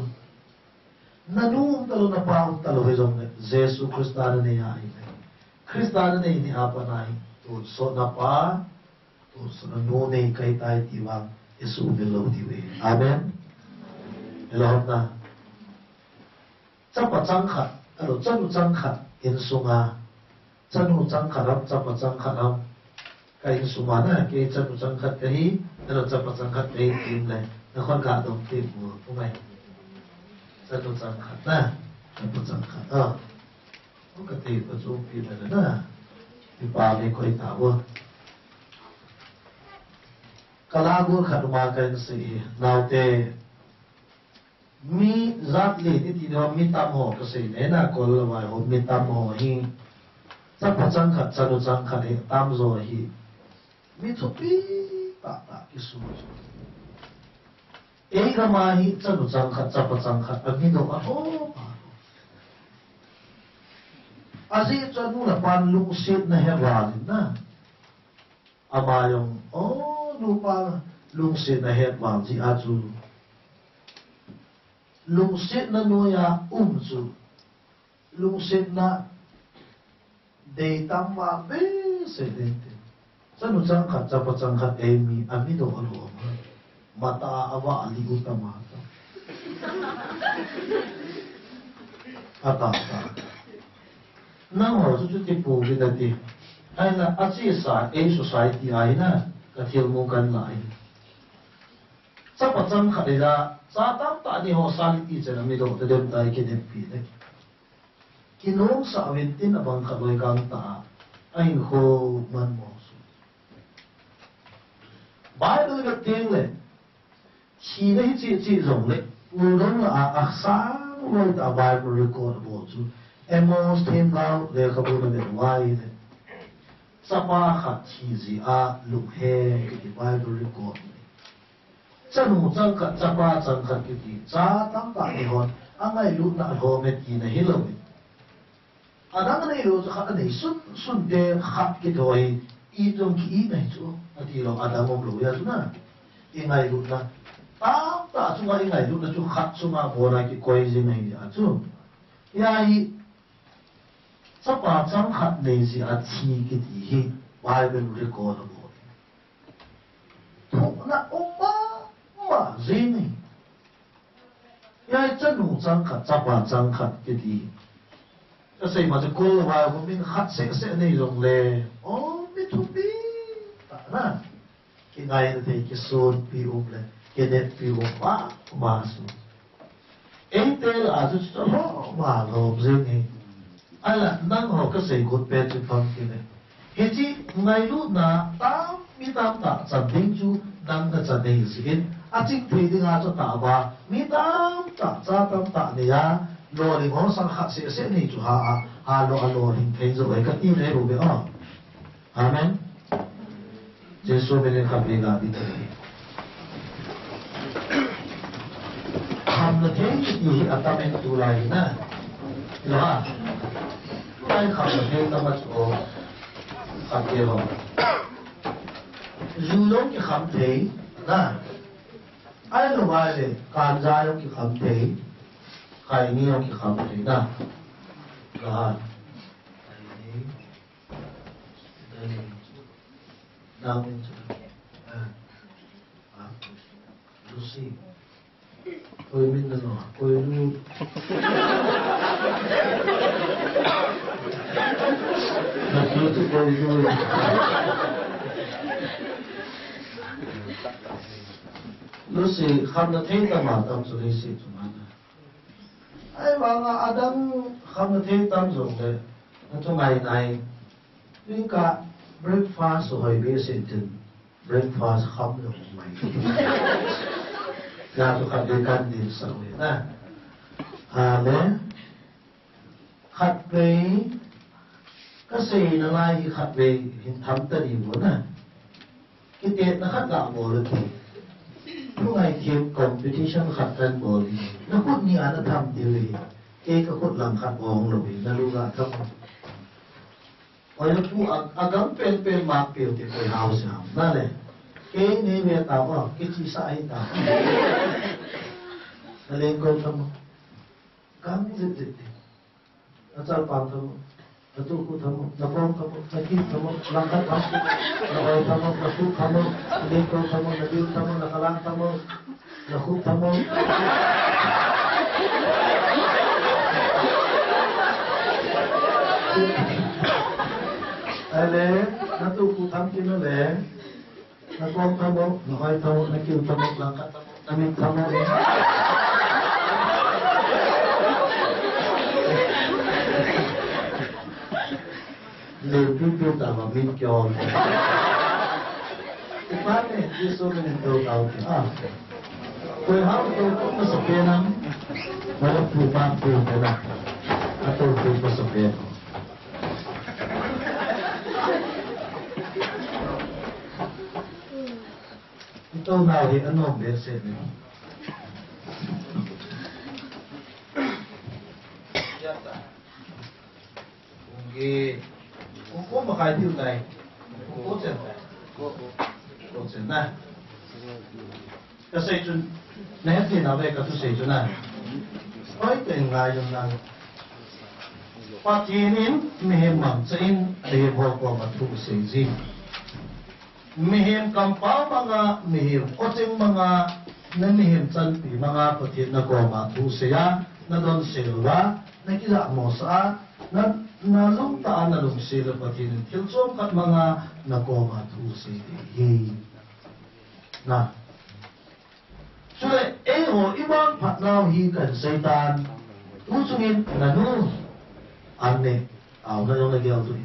Nanu um talou, napa um talou hijongle, Jesu Christa nanei ahile. Christa nanei ni apat nahi, tonsotna pa, tonsotna nu nei kahitai ti vang, isuhmil lou diu ahi. Amen. Hello, na. Chapa changkhat, hello, chanu changkhat, insunga. Chanu changkhat ham, chapa changkhat ham. Ka insunga na, kei chanu changkhat kahi, hello, chapa changkhat kahi, tim le. Nakhon kadong tim mo, kumai. Chanu changkhat na, chapa changkhat, ah. Kati pa chu pi na na. Ipa le koi ta bo. Kala gu khat ma kahin sei, naote. Mi jat le ni ti no mi tam ho kasei le na kol la vai ho mi tam ho hi. Chapa changkhat chanu changkhat hi tamjo hi. Mi thupi tahtah kisu chu. Ei gam a hi chanu changkhat, chapa changkhat, amidoh alhom a. Ajeh chu anu le apan lungsetna he val in na. Ama jong, o, nupa lungsetna het val jeh a chu. Lungsetna noiya um chu. Lungsetna deitam vah behseh ding ti. Chanu changkhat, chapa changkhat eimi, amidoh alhom a. Matah a avah lih u tam a tam. Atah, atah. Nangho chu chuti pouvin nati. Ahinla, achesa, ei society a hi na, kathilmu kanla hi. Chapa changkhat hi la, cha tamtah ni ho sa lih ti chen amidoh tadem tai kineppi le. Kinomsah uvin tin abang khat loi kang ta a, ahinkho manmo su. Bible vet teng le, thina hi cheh cheh jongle, puldom lah a, asang loi tah a Bible record bol chu, Amos themgao lekhabu na vet uva ahile, chapa khat thi jeh a lunghem kiti Bible record. Chanu changkhat, chapa changkhat kiti, cha tamtah ni hon, angailutna alhom e tina hilou in. Adang aneilou chu khat anei sun, sun te khat kithoi, i jong ki i nei chu, ati lou, adang um lou a chu na. I ngailutna. Tamtah chunga i ngailutna chu khat chunga bol a kikoi jing ahi a chu. Hia hi, Chapa changkhat nei jeh a thi kiti hi Bible record a bol. Thuhna um mama jing hi. Hiche chanu changkhat, chapa changkhat kiti. Kasei ma chu kol vai ho min khat seh seh nei jong le. O, mi thupi tah na. Kingaina thei, kisonpi um le, kineppi um mama chu. Eite lah a chu chu lom a lom jing hi. Ahinla nangho kasei got pen chu bang kile. Hiche ngailutna tam, mi tamtah chan ding chu nang nachan ahi jeh in. Aching thei dinga chu tah ba, mi tamtah, cha tamtah nei a, lolhing ho sang khat seh seh nei chu ha a, ha lo a lolhing thei jo e kati nei bou ve o. Amen. Jesu min in khatvei ga ding ahi. Khamna thei kiti hi atam in tulai na. Lo ha. Tulai khamna thei tam a chu o. Khamthei ho. Ju jong kikham thei na. Ahilou vai le, ganja jong kikham thei. Khaini jong kikham thei na. Lo ha. Khaini. Dani. Nang min chu. Ah. Ah. Lucy. Koi min nano, koi lu. Natu chu koi lu. Lucy, khamna thei tam a tam chu Lucy chu mana. Ahivanga adang khamna thei tam jong le, natu ngai nai. Ringka breakfast hoi behseh tin, breakfast kham lou mai. Hia chu khatvei kan deisah u hina. Amen. Khatvei, kasei nalai hi khatvei hin tham ta diu na. Kitetna khat ga bol u hite. Thu ngaithem competition khat kan bol u hite. Nakhut ni a natham diu hite. Kei kakhut lang khat ong lou hite. Nalu ga tham. Oi, napu a, agam penpen mark peh u hite, koi hao se ham. Nale. Kei nei ve tao, kei chesa ahi tao. Nalengkou tham o. Gam jep jep hite. Nachalpang tham o. Natukhu tham o. Nakong tham o. Nakim tham o. Langkhat tham o. Na-oi tham o. Nakhup tham o. Nalengkou tham o. Nadil tham o. Nakalang tham o. Nakhup tham o. Ahile, natukhu tham kit nale. Nakong tham o, na-oi tham o, nakim tham o, langkhat tham o, namit tham o. Len pipi tah a mit kihol. Ipa ne, Jesu min in tou tau te. Ah. Koi hao tou tou masapen ham. Wala pu pa pu te na. Atou tou masapen. Tou nau hi anom behseh ni. Kung ki, kung ko makai tiu tai. Kung ko chen tai. Ko chen na. Kasei chun, nahet thei nau ve kathusei chu na. Hoi teng ngai jong na. Pathen in mihem mangcha in, mihem ho koma thu asei ji. Mihem kampau manga, mihem kocheng manga, na mihem chanpi manga Pathen na koma thu asei a, nadon sel uva, nakijah mosah a, na, nalungtah a nalungset le Pathen in thil chomkhat manga na koma thu asei ding ahi. Na. Chule, eiho ivangphat nau hi kaseitan. Tuchungin nanu. Anne. Taona jong nagel diu.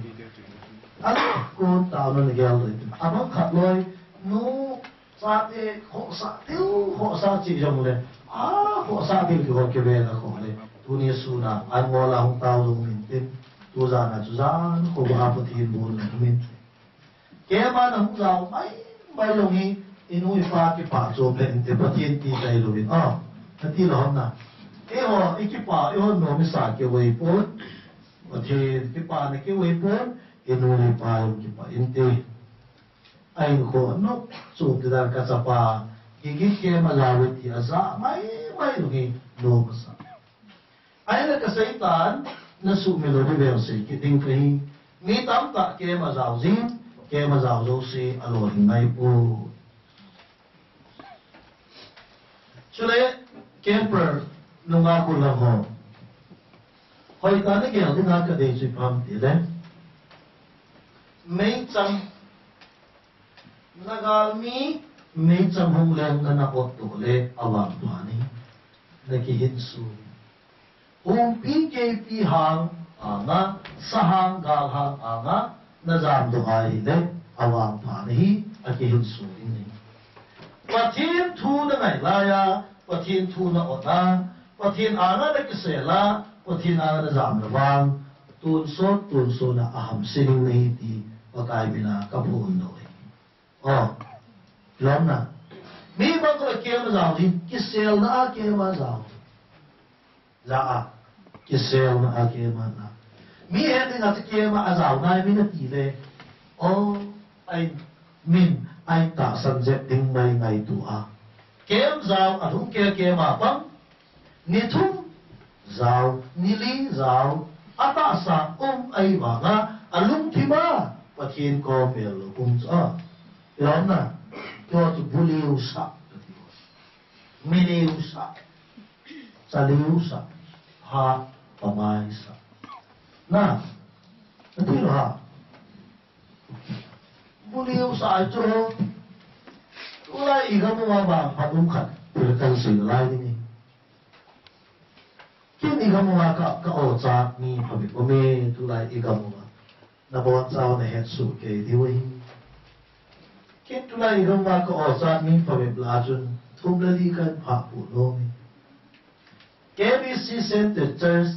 An kon taona nagel diu. Abang khat loi. Nu, chate, khohsah diu, khohsah cheh jongle. A, khohsah diu ti ho kivel a khoh le. Tuni suna, an ngol a hung tao lou min tin. Tujan a chu jan, kho ba Pathen bol na min. Keima nahung jao maimai jong hi, inu ipa kipah chom lheh inte, Pathen ti tailou in. Ah, nati lou ham na. Eiho, ikipah, eiho nom isa keu ahipon. Pathen kipana keu ahipon, inu ipa jong kipah inte. Ahinkho, nu, chom ti dan kachapa, hiti keima jao e ti ajah maimai jong hi, nom asa. Ahile kaseitan, nasuhmil lou ding velse kiding kahi. Mi tamtah camp ajao jing, camp ajao jouse alolhing ngai poi. Chule camper nunga gollhang ho, hoitah in nagel dinga kadei chu ipi ham itile, meichang, nagalmi meichang hung leng nana otdoh le avangpha nahi, nakihinso. Humpi keipi hang anga, sahang galhang anga najamdoh ahile, avangpha nahi, akihinso ding nahi. Pathen thu nangai laiya, Pathen thu naot a, Pathen anga nakisel a, Pathen anga najam na vang, tonsot tonsot a ahamse ding nahi ti Pakai mina kaphondoh ahi. O, lomna. Mi bang khat camp ajao jin, kiselna a camp ajao. Ja a, kiselna a camp ajao. Mi het dinga chu camp ajao nai min atile, o, amin, atahsan jep ding mai ngaito a. Camp jao, alhung kei camp a pang, ni thum jao, ni li jao, atahsa um ahivanga, alungthim a Pathen kom bel lou um chu a. Ilomna, tua chu buliusah kati. Miliusah, chaliusah, ha, pamaisah. Na, nati lou ha. Buliusah chu, tulai igam uva vangphat um khat thil kahin sei nalai ding ahi. Ken igam uva ka, ka-ochat mi phabep aume, tulai igam uva. Nabonchauva nahetsoh kei diu ahi. Ken tulai igam uva ka-ochat mi phabep lah a chun thum le li kahin phah poh nom e. K B C Centre Church,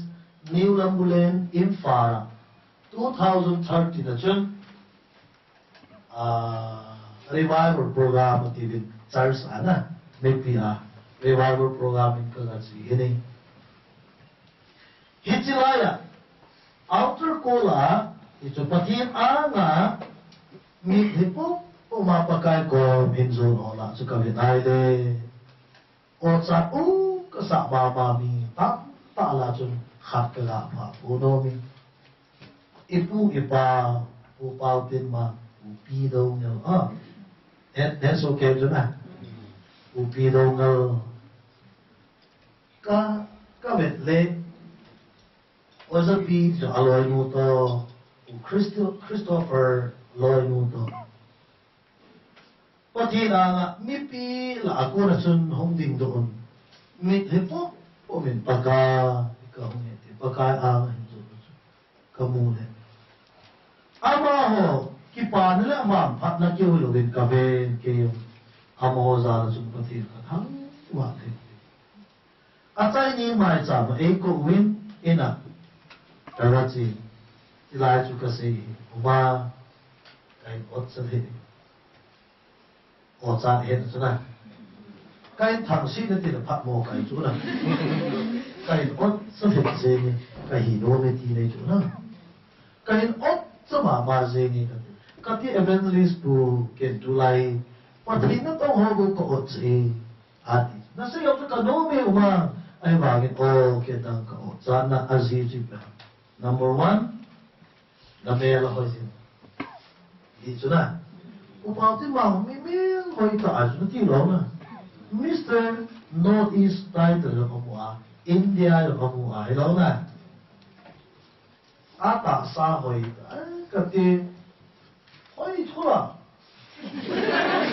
New Lambu Lane, Imphal a, two thousand thirteen a chun, ah, revival program atiuvin church a na, mipi a revival program in kaga che ahi. Hiche laiya, altar call a, hichu Pathen anga, mitlhi pumpuma Pakai kom hin jon ho lah chu kavet ahile, ochat u kasah mama mi tamtah lah a chun khat kaga phah poh nom e. Ipu ipa, Pu Paotinmang, Pu P. Doungel, ah. Het, hetsoh kei chu na. Pu P. Doungel. Ka, kavet le, Oja P chu aloinu toh, Pu Christo-, Christopher loinu toh. Pathen anga mipi lah a kona chun hung dingdoh un. Mitlhi pumpum in Pakai kahung e ti, Pakai anga hin jon u chu kamu le, amaho kipana le vangphatna keu hilouvin kaven kei jong. Amaho jal a chun Pathen kathangvah lheh e. Achaini maicham a eikou uvin, in a kagache, hilai chu kasei hi, uma, kahin otsa lheh e. Ochat het chu na. Kahin thangse nati le phatmo kahi chu na. Kahin otsa lheh jeng e, kahi nom e ti nei chu na. Kahin otsa mama jeng e kati. Kati evangelist pu ken tulai, Pathen natong ho bou ka-otsa e, ati. Nasei jong chu kanom e uma, ahivangin o, ken dang ka-otchatna ajeh chu ipi ham. Number one, namel ahoi jin. Hi chu na. Upa ti ma mi mel hoi tah a chu nati lou na. Mister North East title jong amu a, India jong amu a, hilou na. Atahsa hoi, ai, kati, hoi thua.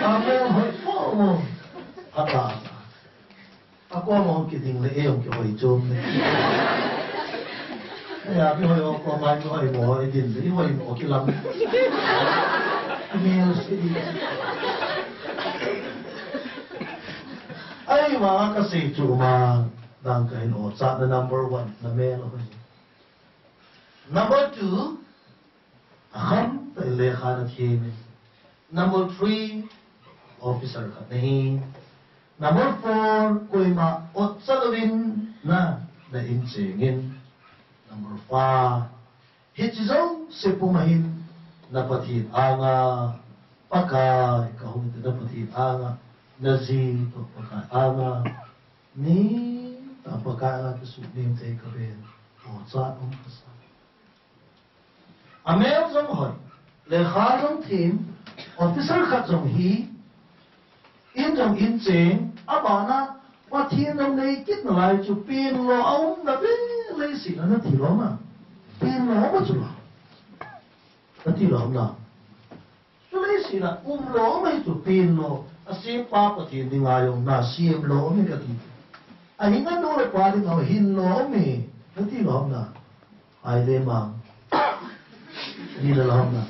Amel hoi thua mo. Atahsa. Akoma kiding le, eihon kihoi chom le. Eia, mi hoi o, koma mi hoi mo, idin le, ihoi mo kilam. Amel si. Ahivang kasei chu ma, dang kahin otchatna number one, namel hoi. Number two, akham tah in lekha nathem in. Number three, officer khat nahi. Number four, koima otsa louvin na, na in cheng in. Number five, hiche jouse puma hin na Pathen anga, Pakai kahung in, na Pathen anga, na ji toh Pakai anga, ni ta Pakai anga kisuhnem thei kaven. Cha um ka sa. Amel jong hoi, lekha jong thim, officer khat jong hi, in jong in cheng, abana, Pathen jong nei kit nalai chu, pin lo, aum na be, lei si na na ti lo na. Pin lo, ma chu lo. Na ti lo na. Chulei sina um lo mai chu pin lo, asempa Pathen dinga jong na sem lo mai kati. Ahin anu le apa dinga hin lo mai, kati lo na. Ai le mang. Ni le lo na.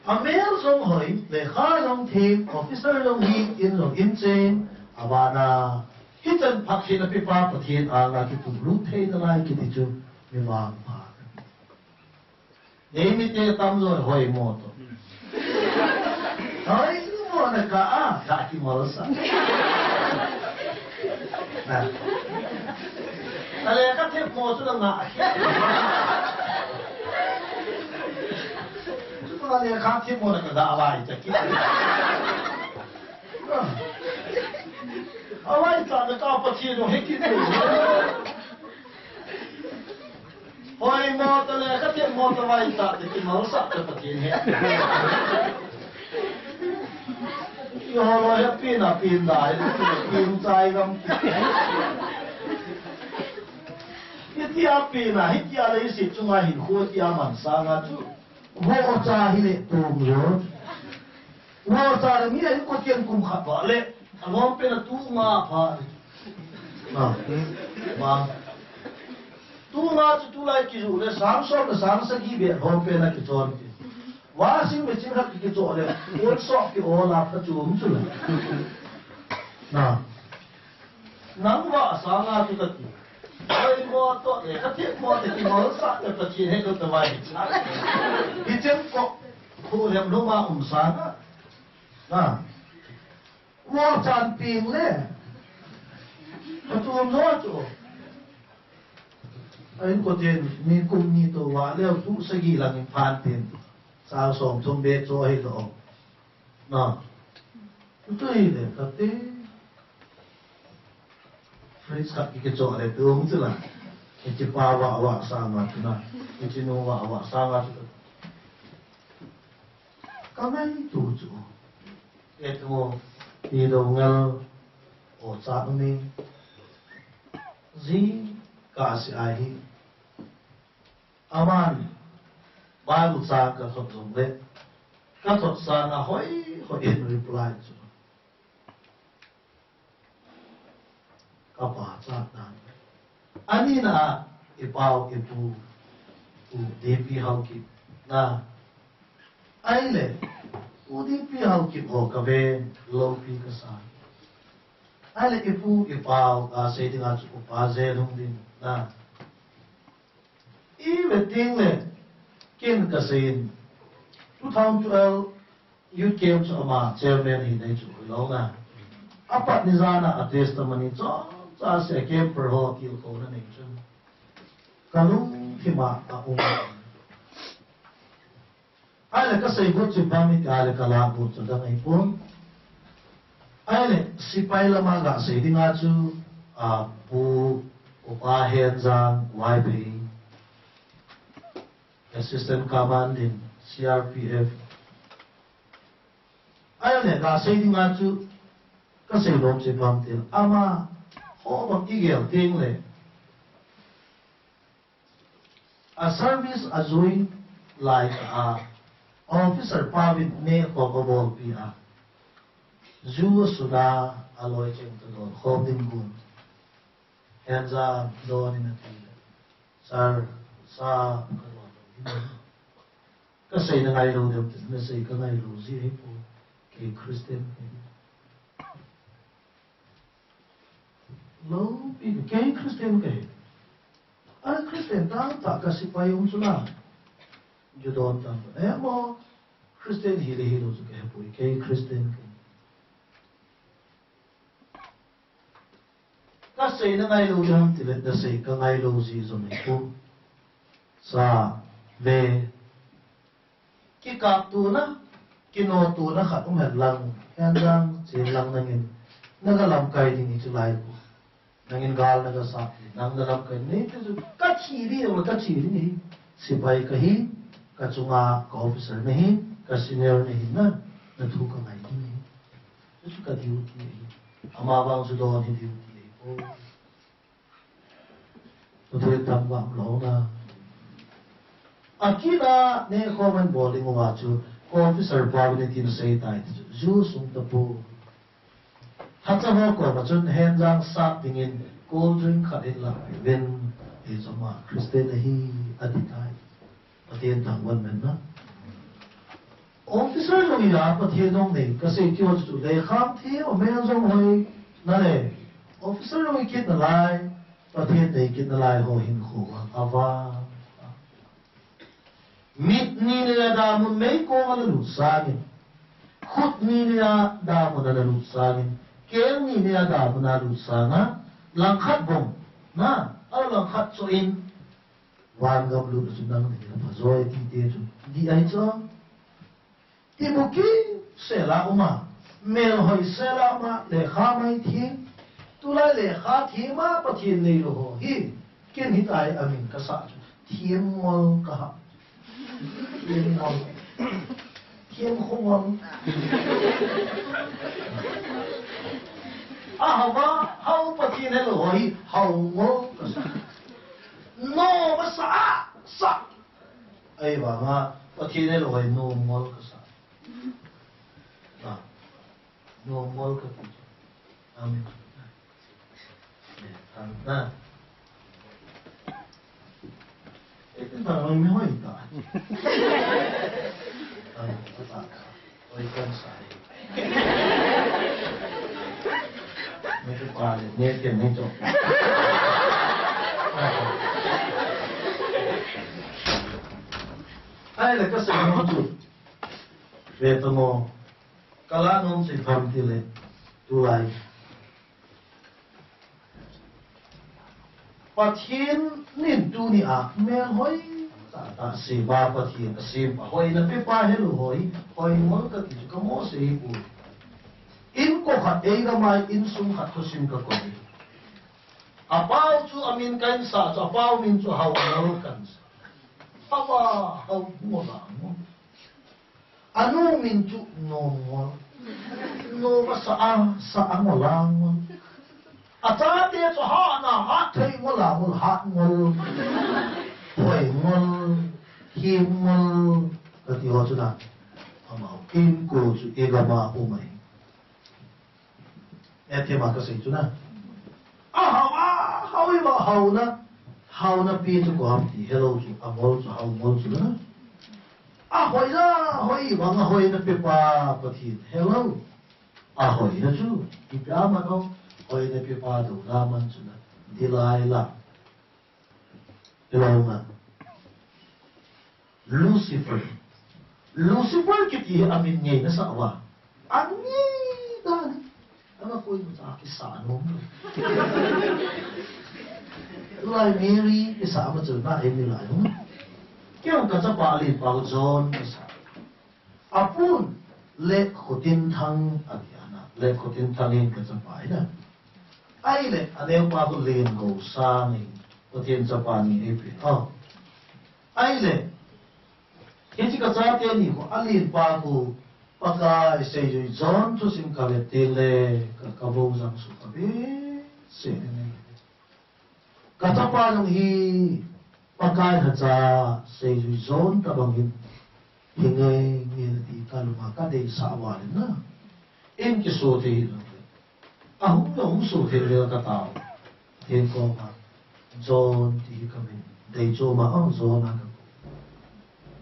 Amel jong hoi, lekha jong thim, officer jong hi, in jong in cheng, abana. Hichan phat hi na pipa Pathen anga kipuilut thei nalai kiti chu, mi mang pa. Nei mite tam joi hoi mo to. Hoi mo na ka a, ka ki mo sa. Na. Ale ka thep mo chu na nga. Chu na le ka thep mo na ka da vai ta ki. Avai ta na ka pa chi no he ki. Hoi mo ta le ka thep mo ta vai ta te ki mo sa ta Pathen he. Ki ho lo he pin a pin dai, pin chai gam. Hiti a pin a, hiti a le si chunga hin khu ti a man sanga chu. Vohcha hi le tung jo. Vohcha le mi a hi ko tian kum khat va le. A lom pen a tu nga pha. Na. Ma. Tu nga chu tulai kiju le sang som le sang sagi be lom pen a kichon ti. Washing machine khat kichon le. Ol sok ki ola pha chu um chu le. Na. Nang va sanga chu ka ti. Hoi mo to le ka thep mo te ki mo sa te Pathen he ko te vai. Hi chem ko. Khu lem lo ma um sanga. Ha. Mo chan ping le. Ka tu mo chu. Ahin ko ten ni kum ni to va le tu sagi lang in phan tin. Sa som thum be cho he to. Na. Tu hi le ka te. Fridge khat ki kicho le tu hung chu la. Kichi pa va va sanga chu na. Kichi nu va va sanga chu. Ka ngai tu chu. E tu ti do ngal o cha ni. Ji ka si ai hi. Aman Bible chang ka thot jong le. Ka thot sanga hoi hoi in reply chu. Ka pa cha tan. Ani na i pau i pu. U D P Haokip na. Ai le. U D P Haokip ho ka ve lo pi ka sa. Ai le i pu i pau ka sei ding a chu u pa je lung ding na. I ve ting le kin ka sei in. Two thousand twelve Youth camp chu ama chairman hi nei chu hui lo na. Apat ni jana a testimony chomcha se camper ho tilkhouna nei chu. Ka lungthim a a um. Ai le ka sei got chu pami ka le ka la got chu dang ai pon. Ai le sipai lama ga sei dinga chu a pu upa Henjang Vaiphei. Assistant Commanding C R P F. Ai le ka sei dinga chu ka sei lom che pam tin ama ho bang i gel ting le. A service a join lai ka a officer pa vin ne ko ko bol pi a. Ju suna a loi cheng to don khom ding gun. Henjang don in a ti le. Sir, sa ka don. Ka sei na ngai lo deuh, na sei ka ngai lo ji hi pu, kei Christian ka hi. Lo pi, kei Christian ka hi. A Christian tah tah ka sipai um chu la. Ju don tam. Eh, mo Christian hi le hi lo chu ka he pu, kei Christian ka hi. Ka sei na ngai lo jam ti le, na sei ka ngai lo ji jong hi pu. Sa ve. Kikap tuna, kino tuna khat um het lang, hen lang, chen lang nangin, na ka lamkai ding hi chu lai pu. Nangin gal na kasa, nang na lamkai nei ti chu, kathi ding, kathi ding ahi. Sipai kahi, kachunga ka officer nahi, ka senior nahi na, nathu kangai ding ahi. Chu chu ka duty ahi. Ama vang chu don hi duty ahi. Oh. Pathen thangvah lou na. Akina ne comment bol ding uva chu, ka officer pa vin tin sei tai chu, ju sung ta po. Hacha ho koma chun henjang sat dingin cold drink khat in la ven, ei jong ma Christian ahi, ati tai. Pathen thangvah men na. Officer jong hi a Pathen jong nei, kasei kit ho chu, lekha them, amel jong hoi, na le. Officer jong hi kit nalai, Pathen nei kit nalai ho hinkho a, ava. Mit ni le a damun meikong a la lut sangin. Khut ni le a damun a la lut sangin. Keng ni le a damun a lut sanga. Langkhat bong. Na, a langkhat cho in. Vangam lut chu nang ni le pha joi ti te chu. Di ai cho. Ti bu ki sela uma, mel hoi sela uma, lekha mai thi, tulai lekha thi ma Pathen nei lou ho hi, ken hitai amin kasa chu, thi mol kaha, thi mol, thi khumol. A hava, hau Pathen nei lou ho hi, hau mol kasa. No, masa, sa. Ahivanga, Pathen nei lou ho hi, no mol kasa. Na. Normal kati. Amen. Eh, tang na. Eh, tin tang mi hoi ta. Tang ta ta. Oi kan sai. Mi tu pa le, ne ke mi to. Ai le ka sa no tu. Ve to mo. Kala nom se tham ti le, tulai. Pathen in tuni a, mel hoi tah tah se ba Pathen a sem, a hoina pepa helou ho hi, hoi mol kati chu ka mo se hi pu. Inko khat ei gamai, insung khat thusim ka koi. A pau chu a min kan sa chu, a pau min chu hau a mol kan sa. Hau a, hau mol a mol. Anu min chu Nomngol. Nom asa a, sa a ngol a ngol. Achate chu Hatna, Hatthei ngol a ngol, Hatngol. Hoingol, Himngol. Kati ho chu na. Amau. Inko chu igam a um ahi. Ethema kasei chu na. A hau, a hau, i va hau na. Hau na pi chu ko ham ti helou chu, a ngol chu, hau ngol chu na. A hoi na, hoi vang a hoina pepa Pathen helou. A hoina chu, ipi a man o, hoina pepa dou na man chu na. Delilah. Helou na. Lucifer. Lucifer kiti hi amin ngei nasa uva. Angei dan. Anga koi mu cha kisa nom. Lai Mary kisa ma chu na em ni lai um. Keu ka chapa alen pa John kisa. Apun le Khotinthang ati ana. Le Khotinthang in ka chapa ina. Ai le, aneo pa ko len go sa ni. Pathen chapa ni e pe. Oh. Ai le, Hiche ka chate ni ko, alen pa ko, Pakai seijui John thusim ka vet teng le, ka, ka bou jang su ka be, se ne ne. Ka chapa jong hi, Pakai lhacha seijui John tabang hin, hi nge nge na ti ka lung a ka deisah uva le na. Eiki so thei hi lou. Ahung le hung so thei le ka tao. Pathen koma, John ti hi ka min. Dei chom a, oh, John a ka.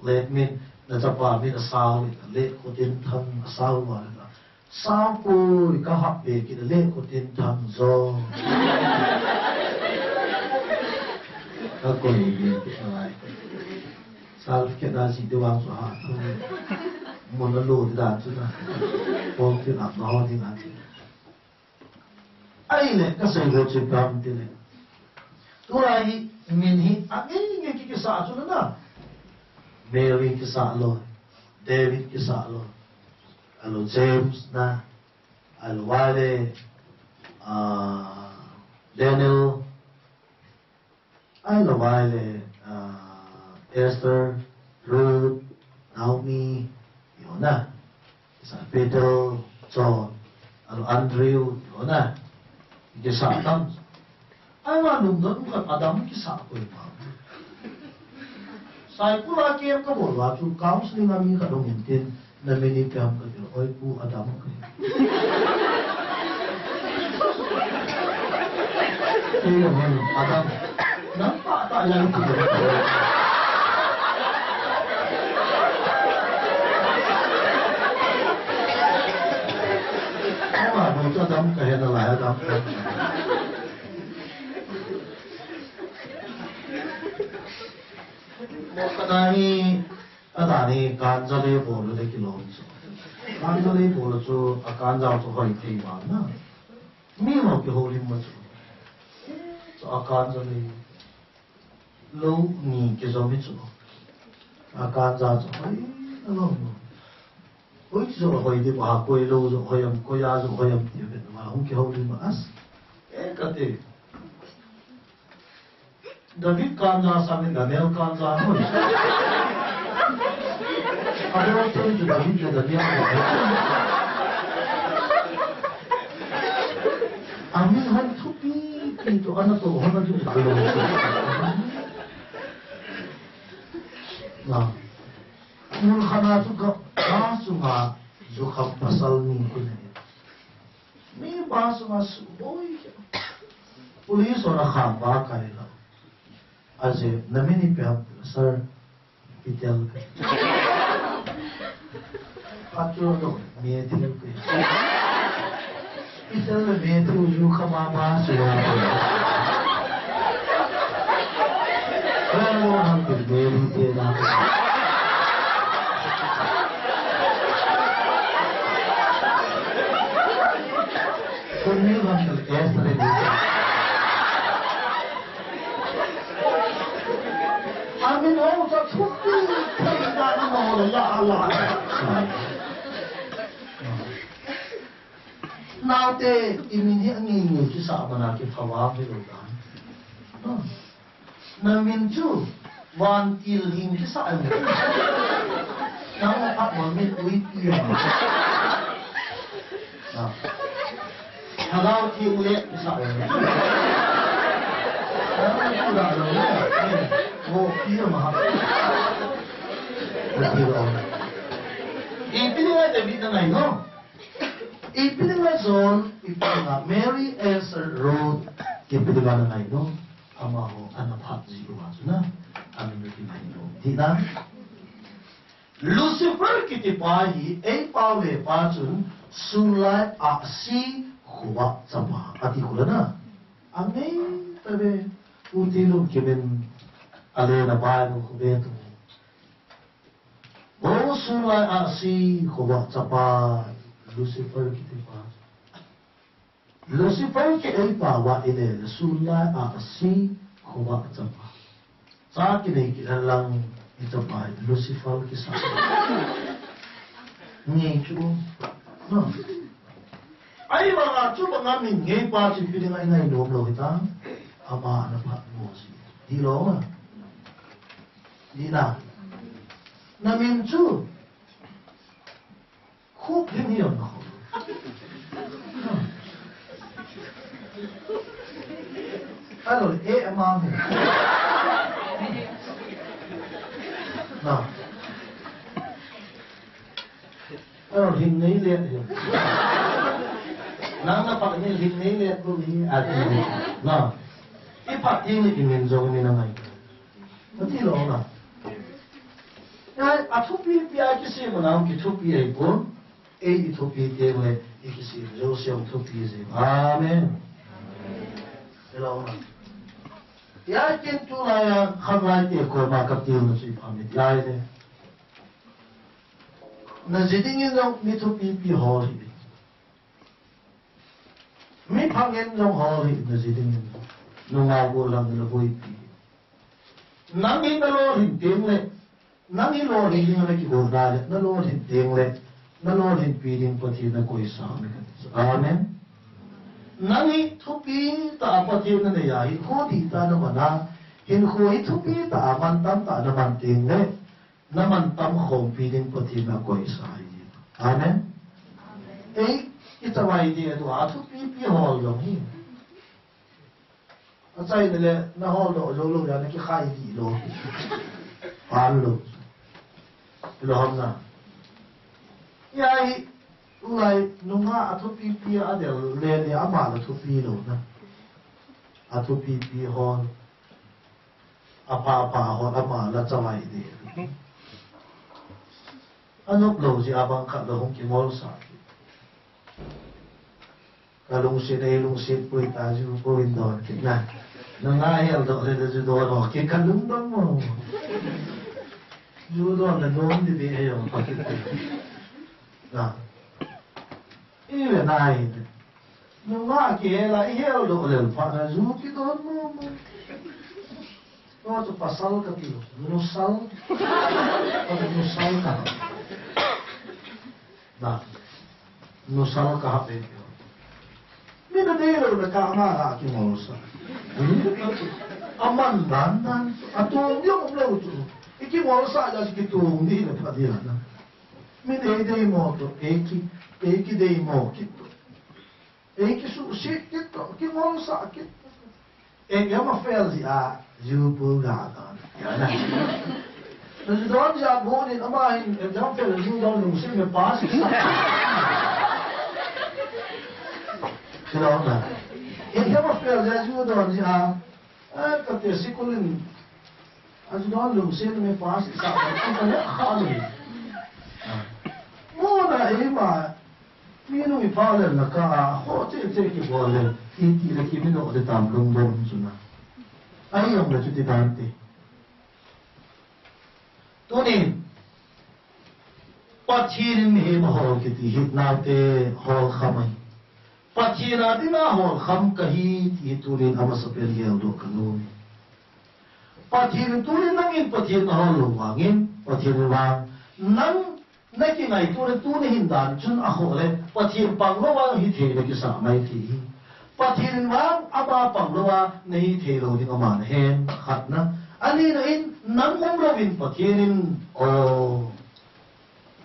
Let min, na chapa min a sao le, le Khotinthang a sao ma le na. Sao poi ka hap be kit le Khotinthang John. Ka koi be kit na lai. Sao kit na si de wang so ha. Mo na lo de da chu na. Pom ti na ma ho ding a. Ahile, kasei lou chu ipi ham itile. Tulai hi, min hi, angei ngei ki kisa chu na. Mary kisa lou, David kisa lou. Ahilou James na, ahilou vale, ah, Daniel, ahilou vai le, ah, Esther, Ruth, Naomi, iho na. Kisa Peter, John, ahilou Andrew, iho na. Kisa tam. Ahivang lungdon khat Adam kisa koima. Saikul a kem kabol uva chu counseling a mi khat hung in tin, na min ipi ham kati le, oi pu Adam kahi. Kei jong hin Adam, nang pa ta jang ti. Ama bou chu Adam kahe nalai, Adam kahe. Mo kana hi, adang hi kanja lei bol le kilom chu. Kanja lei bol chu, akanja chu hoi thei ma na. Mi ho kihoulim ma chu. Chu akanja lei. Lou ni kijom hi chu. Akanja chu hoi alom. Hoi chu hoi di ba, koi lou chu hoi am, koi a chu hoi am ti vet ma hung kihoulim ma as. E kati. David kanja sangin Daniel kanja hoi. Abel tei chu David le Daniel hoi. Amin hon thupi pi chu ana to hon a chu chu lo. Na. Mun khana chu ka, ka sunga jukham pasal ni kun he. Mi ba sunga suboi. Police hon akham ba kai lou. Ajeh, na min ipi ham, sir, Peter. Peter no, Matthew. Peter le Matthew, jukham a ba sunga. Well, no, ham, Mary te na. Kun ni ham, Esther ni. Amin ho cha thupi thei dan a mo le la la. Naote, i min hi angei ngei kisa bana kipha vang hilou dan. Na min chu vantil hing kisa em. Nang phat mo min ui pi em. Na. Lhagao Theng le kisa em. Nang chu da lo le. Mo pi em ha. Mo pi lo. Ipi dinga David na ngai nom? Ipi dinga John, ipi dinga Mary, Esther, Ruth, ipi dinga na ngai nom? Amaho ana phat ji uva chu na, amin u kingai nom. Ti na. Lucifer kiti pa hi, ei pau le pa chun, sunlai ahsi khovah chapa, ati kule na. Angei tave, u ti lum kimin, ale na Bible khove tu. Bou sunlai ahsi khovah chapa, Lucifer kiti pa. Lucifer chu ei pau a ile le sunlai ahsi khovah chapa. Cha kinei kilhen lang i chapa Lucifer kisa. Ni chu. No. Ahivanga chu banga min ngei pa chu ipi dinga i ngai nom lou hitam. Ama ana phat mo si. Ti lou ma. Ni na. Na min chu. Khup hing hi jong na khup. Alo, eh, ama hi. Na. Alo, hing nei le hi. Nang na phat ni hing nei le ko ni a ti. Na. I phat ni i min jong ni na ngai. Ati lou na. Ai, athupi pi a kisem nau kithupi ahipon. Ei ithupi teng le, ikisem jouse jong thupi jeng. Amen. Hello na. Hijeh chun tulai a, khanglai te koma katilna chu ipi ham itile. Na ji dingin jong mi thupi pi hol hih. Mi phangin jong hol hih na ji dingin. Nungah gollhang na boipi. Nang in na lolhin teng le, nang in lolhin ding na kigol da le, na lolhin teng le, na lolhinpi ding Pathen na koisa na kati. Amen. Nang hi thupi tah a Pathen nanei a, hinkho dihtah a naman a, hinkho hi thupi tah a mantam tah a naman teng le, namantam khompi ding Pathen in akoisah ahi. Amen. Ei, ichavai ding ahi, athupipi hol jong hi. Achaina le, nahol doh jou lou a, nakikhai dih lou. Pan lou. Lou ham na. Hiya hi, tulai, nungah athupipi a adel le le, ama la thupi lou na. Athupipi hol. Apha pha hol, ama la chavai ding. Anop lou jeh a bang khat la hung kingolsah. Ka lungset, ei lungset poi ta, ju poi in don kit na. Nungah hel doh le ju don ho kit, ka lungdong mo. Ju don le don di be he ho pa kit. Na. I ve nai. Nungah kihel a, i hel doh le phat na ju kidon mo mo. Tua chu pasal kati lou, nusal. Nusal ka. Na, nusal ka ha pe. Mi nadei lou na ka ma ha kingolsah. Hmm? Aman dan dan, atung diu um lou chu. I kingolsah jeh a kitung di le pha di na. Mi dei dei mo to, ei ki, ei kidei mo kit to. Ei kisuhset kit to, kingolsah kit. Exam a fail jeh a, ju pu ga don. Na ju don jeh a bu nin ama hin exam fail ju don lungset me pass. Silo na. Exam a fail jeh a ju don jeh a, a, kate sikul in Aju don lungset me pass sa ka le kha le. Mo na ei ma, mi nung i pha le na ka, ho che che kibol le, ti ti le ki mi no de tam lung bol chu na. Ai yong le chu ti dan te. Tunin, Pathen in mihem ahol kiti hi naote holkham ahi. Pathen a dinga holkham kahi ti hi tunin amasapen geldoh kanom e. Pathen in tunin nangin Pathen nahol lou vangin, Pathen in vang nang nakingaito le tuni hin dan chun akhoh le, Pathen pang lou vang hithei nakisah mai thei hi. Pathen in vang ama pang lou a nahithei lou ding ama nahen, khatna. Anina in nang um louvin Pathen in, o,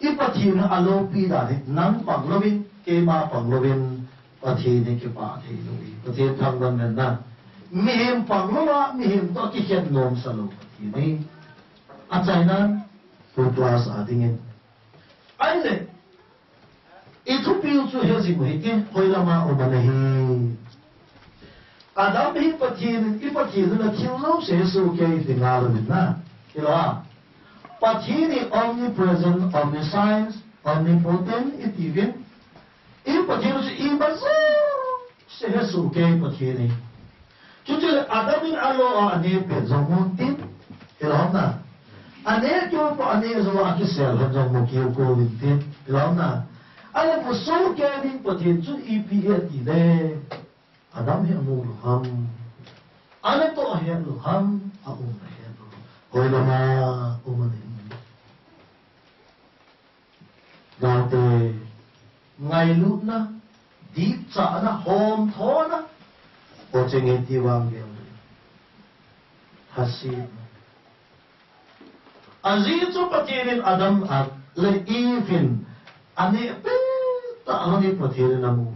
I Pathen a alopi dan hi, nang pang louvin, keima pang louvin, Pathen hi kipah thei lou hi. Pathen thangvah in na. Mihem pang lou a, mihem toh kikhen nomsa lou Pathen hi. Achaina, tu class a dingin. Ahile, i thupiu chu hejing u hite, hoilama um ana hi. Adam hi Pathen, i Pathen in athil jouse hesoh kei ti ngal uvin na. Hilou a. Pathen hi omnipresent, omniscient, omnipotent i tiuvin. I Pathen chu imajouse hesoh kei Pathen hi. Chuchu le Adam in alo a ane pet jong mun tin. Hilou na. Ane keu pa ane jo a kisel hon jong mu keu ko vin tin. Hilou na. Ahile mu soh kei ding Pathen chu ipi ahi ti le. Adam hi amu lou ham. Ana toh ahet lou ham, aum ahet lou ham. Hoilama um ana hi. Naote, ngailutna, dipchatna, homthona, o cheng e ti vang gel. Hasetna. Ajeh chu Pathen in Adam a le Eve in ane pet tah lhon hi Pathen in amu.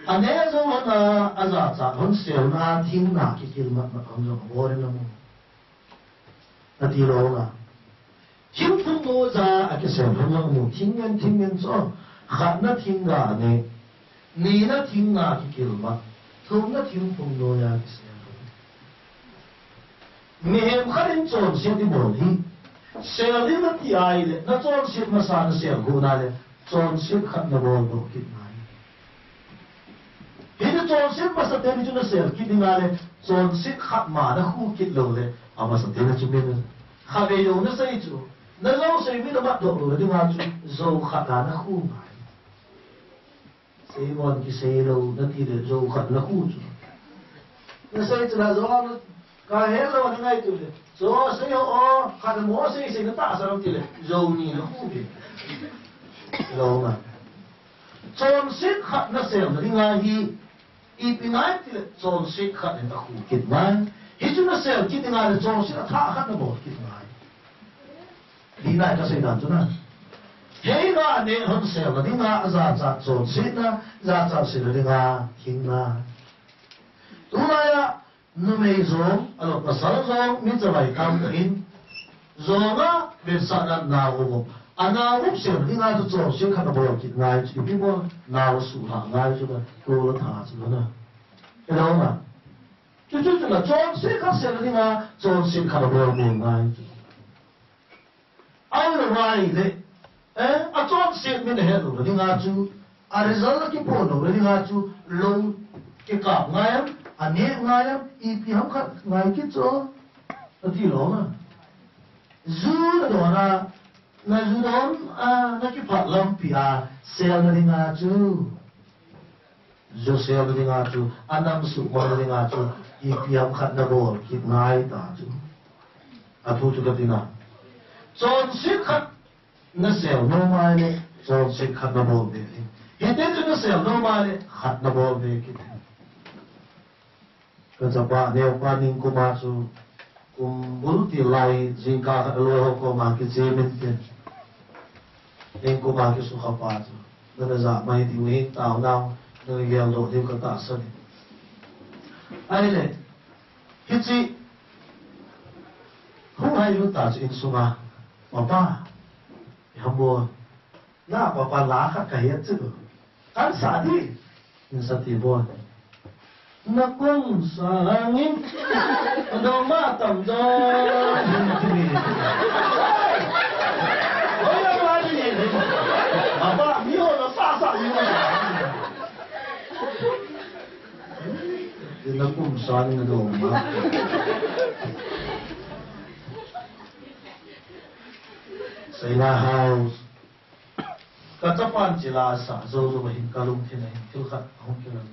Ane jou lhon a, ajachat lhon selna a thing nga kikil matmat lhon jong abon in amu. Nati lou na. Thingphung no ja a kisel lhon jong amu. Thing ngen, thing ngen chu. Khatna thing nga ane. Nina thing nga kikil mat. Thumna thingphung no ja kisel lhon. Mihem khat in chonset ibol hi. Sel in nati ahile, nachonset masa nasel khu na le, chonset khat nabol doh kit ngai. Hiche chonset masa teni chu nasel kit ding ahile, chonset khat ma nakhu kit lou le, amasa teni chu min. Khatvei jou nasei chu. Najou sei mi namat doh lou le ding a chu, jou khat a nakhu ngai. Seibon kisei lou, nati le jou khat nakhu chu. Nasei chu la jou, kahet lou na ngai tu le. Jou sei ho, khat mo sei sei natahsan ti le, jou ni nakhu ve. Lou na. Chonset khat nasel na ding ahi, Ipi ngai tile chonset khat in akhu kit ngai. Hichu nasel kit ngai le chonset athah khat nabol kit ngai. Dinai kasei dan chu na. Hei nga ne hon sel na dinga ajachat chonset na, jachat sel na dinga hing na. Tulai a numei jong, alou pasal jong, mi chavai tam ta in. Jong a, vetsahna nau um. Anau um sel na dinga chu chonset khat nabol kit ngai chu, ipi bol, nau suhlah ngai chu na, kol atha chu na. Hello na. Chuchu chu na chonset khat sel na dinga, chonset khat nabol ngai chu. Ahilou vai le, eh, achonset min ahet lou na dinga chu, a result akipoh lou na dinga chu, lou kikap ngai am, aneh ngai am, ipi ham khat ngai kit chu, ati lou na. Ju nadon a, naju don a, nakiphat lampi a, sel na dinga chu. Ju sel na dinga chu, anam suhmang na dinga chu, ipi ham khat nabol kit ngai ta chu. Athu chu kati na. Chonset khat nasel nom a le, chonset khat nabol be. Hiti chu nasel nom a le, khat nabol be kit. Kachapa neo pa ningkum a chu, kum bul til lai jingkah khat aloi ho koma kiche min tin. Ningkum a kisukha pa chu. Nana ja mai diu hin tao nau, nana geldoh diu katahsan in. Ahile, hiche, hung hai lut ta chu insunga, papa, ipi ham bol. Na papa la khat kahet chu. Kan sa di. Insa ti bol. Nakum sangin. Adong ma tam jo. Oi, oi, oi, oi. Papa, mi ho na sa sa ni. Nakum sangin adong ma. Seina house. Kachapan chila sa, jou jou hin kalungthim a hin thil khat ahung kilang.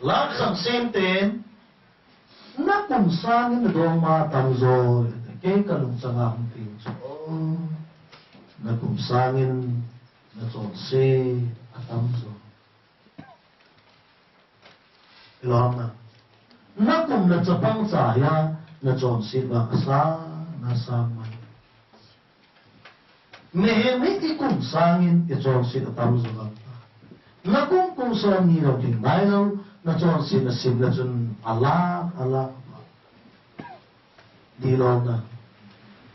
Lamsang semten, nakum sangin nadong ma tam jo, kei kalungchang a hung peng chu. Oh, nakum sangin nachonse atam jo. Ilom na. Nakum nachapang cha hia, nachonset vang asang, nasang mai. Mihem hi ikum sangin ichonset atam jo vang. Nakum kum som ni lou ding nailou, nachonset nasim le chun alak, alak. Dilou na.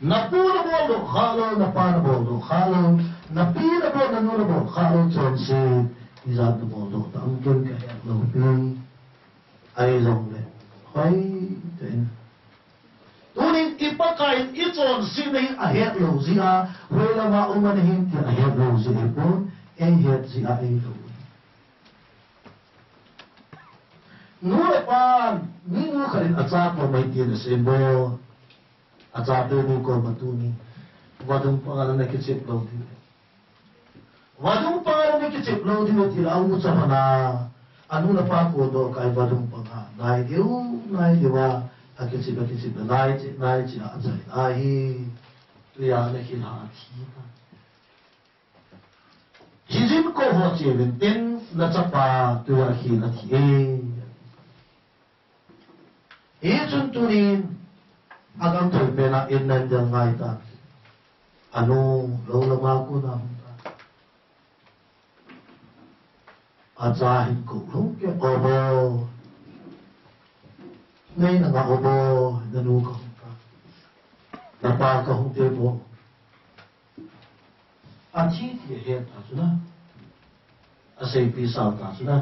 Napu nabol doh khalou, napa nabol doh khalou, napi nabol, nanu nabol khalou, chonset ijat nabol doh tam ken kahet lou pi. Ahijongle, hoi, ten. Tunin iPakai in ichonsetna hi ahet lou jeh a, hoilama um ana hin ti ahet lou jeh a, eihet jeh a eilou. Nu le pan, minu khat in acha kom ahi tin asei bou. Achate nu kom a tuni. Vadung panga ana kichep lou diu. Vadung panga ana kichep lou diu tile a ucha mana. Anu le apa kon doh kai vadung panga. Nai diu, nai diu a. Akichep, akichep, nai che, nai che a achai ahi. Tuia ana khilha athi. Hijin ko ho che uvin tin nachapa tuia khil athi e. Hichun tunin agam thoi pena in nan del ngai ta. Anu lou lama kona hung ta. Acha hin kou lou ke o bo. Nei na nga o bo, nanu kahung ta. Napa kahung te bo. Athi ti ahet ta chu na. Aseipi sao ta chu na.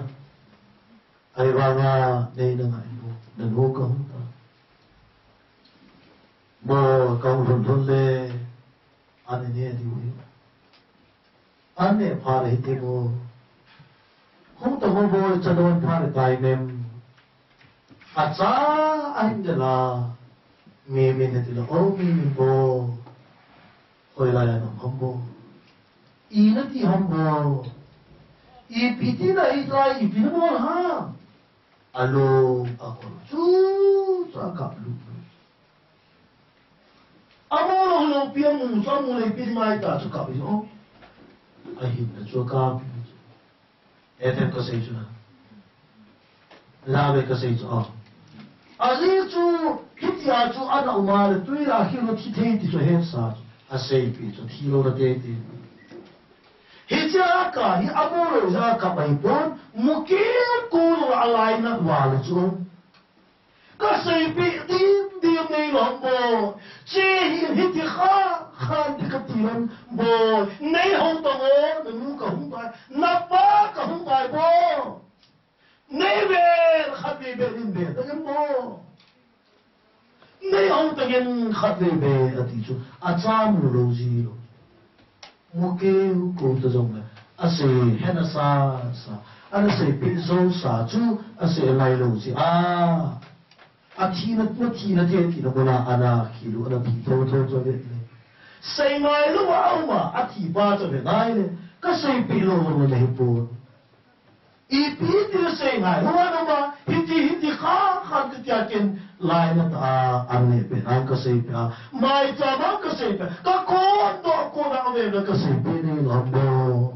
Ahivanga nei na ngai bo, nanu kahung ta. Bo kahung lhun lhun le, an ne diu hi. An ne phat le hiti bo. Hung ta bo, bo cha don phat le tai mem. Acha ahin del a. Mi min hiti le, o mi min bo. Hoilai a na um ham bo. Ina ti ham bo. Ipi ti na hitai, ipi na bol ham. Alo, akol. Chu, chu akap lut. Amu lou lou pi amu, chu amu lei pi mai ta chu kap i o. Ahin na chu kap i. Etem kasei chu na. Nave kasei chu, oh. Ajeh chu, hitia chu ana um a le, tui la khel u thi thei ti chu hesa chu. Aseipeh chu, thi lou na tete. Hiche a kap hi amu lou jeh a kap ahipon, mu keu keu lou a lainat val chu. Kaseipeh dim dim nei lou ham boi. Che hi hiti kha, khan ti kati lou ham boi. Nei hou tan o, nanu kahung tai, napa kahung tai boi. Nei ve, khatvei be, nin ve, ta em boi. Nei hou tan khatvei be, ati chu, acha mu lou ji lou. Mu keu keu ta jongle, asei, hena sa, sa, ana seipeh jou sa chu, asei lai lou ji a. Athina, nathina te tina muna ana khel u, ana thi tho tho tho ve le. Sei ngai lou a um a, athi pa chu ve ngai le, kaseipeh lou lou na hipon. Ipi ti sei ngai lou a um a, hiti, hiti kha, kha ti tia ken lainat a, an ne pe, an kaseipeh a, maicham a kaseipeh, ka kon to, kon a ve ve kaseipeh nei lou ham boi.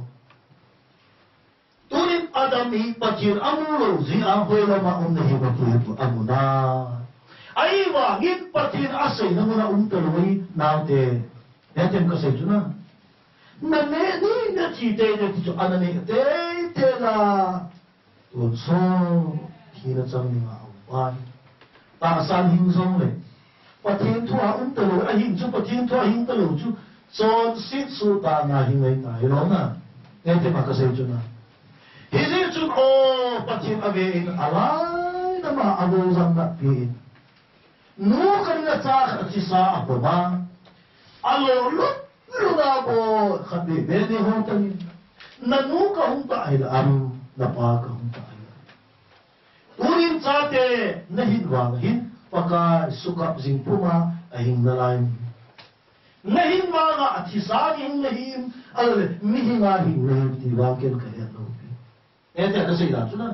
Tunin Adam hi Pathen amu lou jeh a hoilama um nahi Pathen amu na. Ahivangin Pathen aseina muna um talou hi naote. Hetem kasei chu na. Na neh ni, na thi tei tei ti chu ana neh tei tei la. Tonsot thina chang dinga aum pai. Tahsan hing jongle. Pathen thu a um talou, ahing chu Pathen thu a hing talou chu. Chonset suhtah na hing ahi tai lou na. Hetem a kasei chu na. Hijeh chun o Pathen ave in alainama avou jang na pi in. Nu kani a cha khat athisa apom a. Alo lut lut a boi khat be be nei hou tan. Nanu kahung ta ahi la am, napa kahung ta ahi la. Tunin chate nahin vang hin, Pakai sukap jing puma ahing nalai. Nahin vang a athisa hing nahin, ale mihinga hing nahin ti vang ken kahet lou pi. Hetia kasei dan chu na.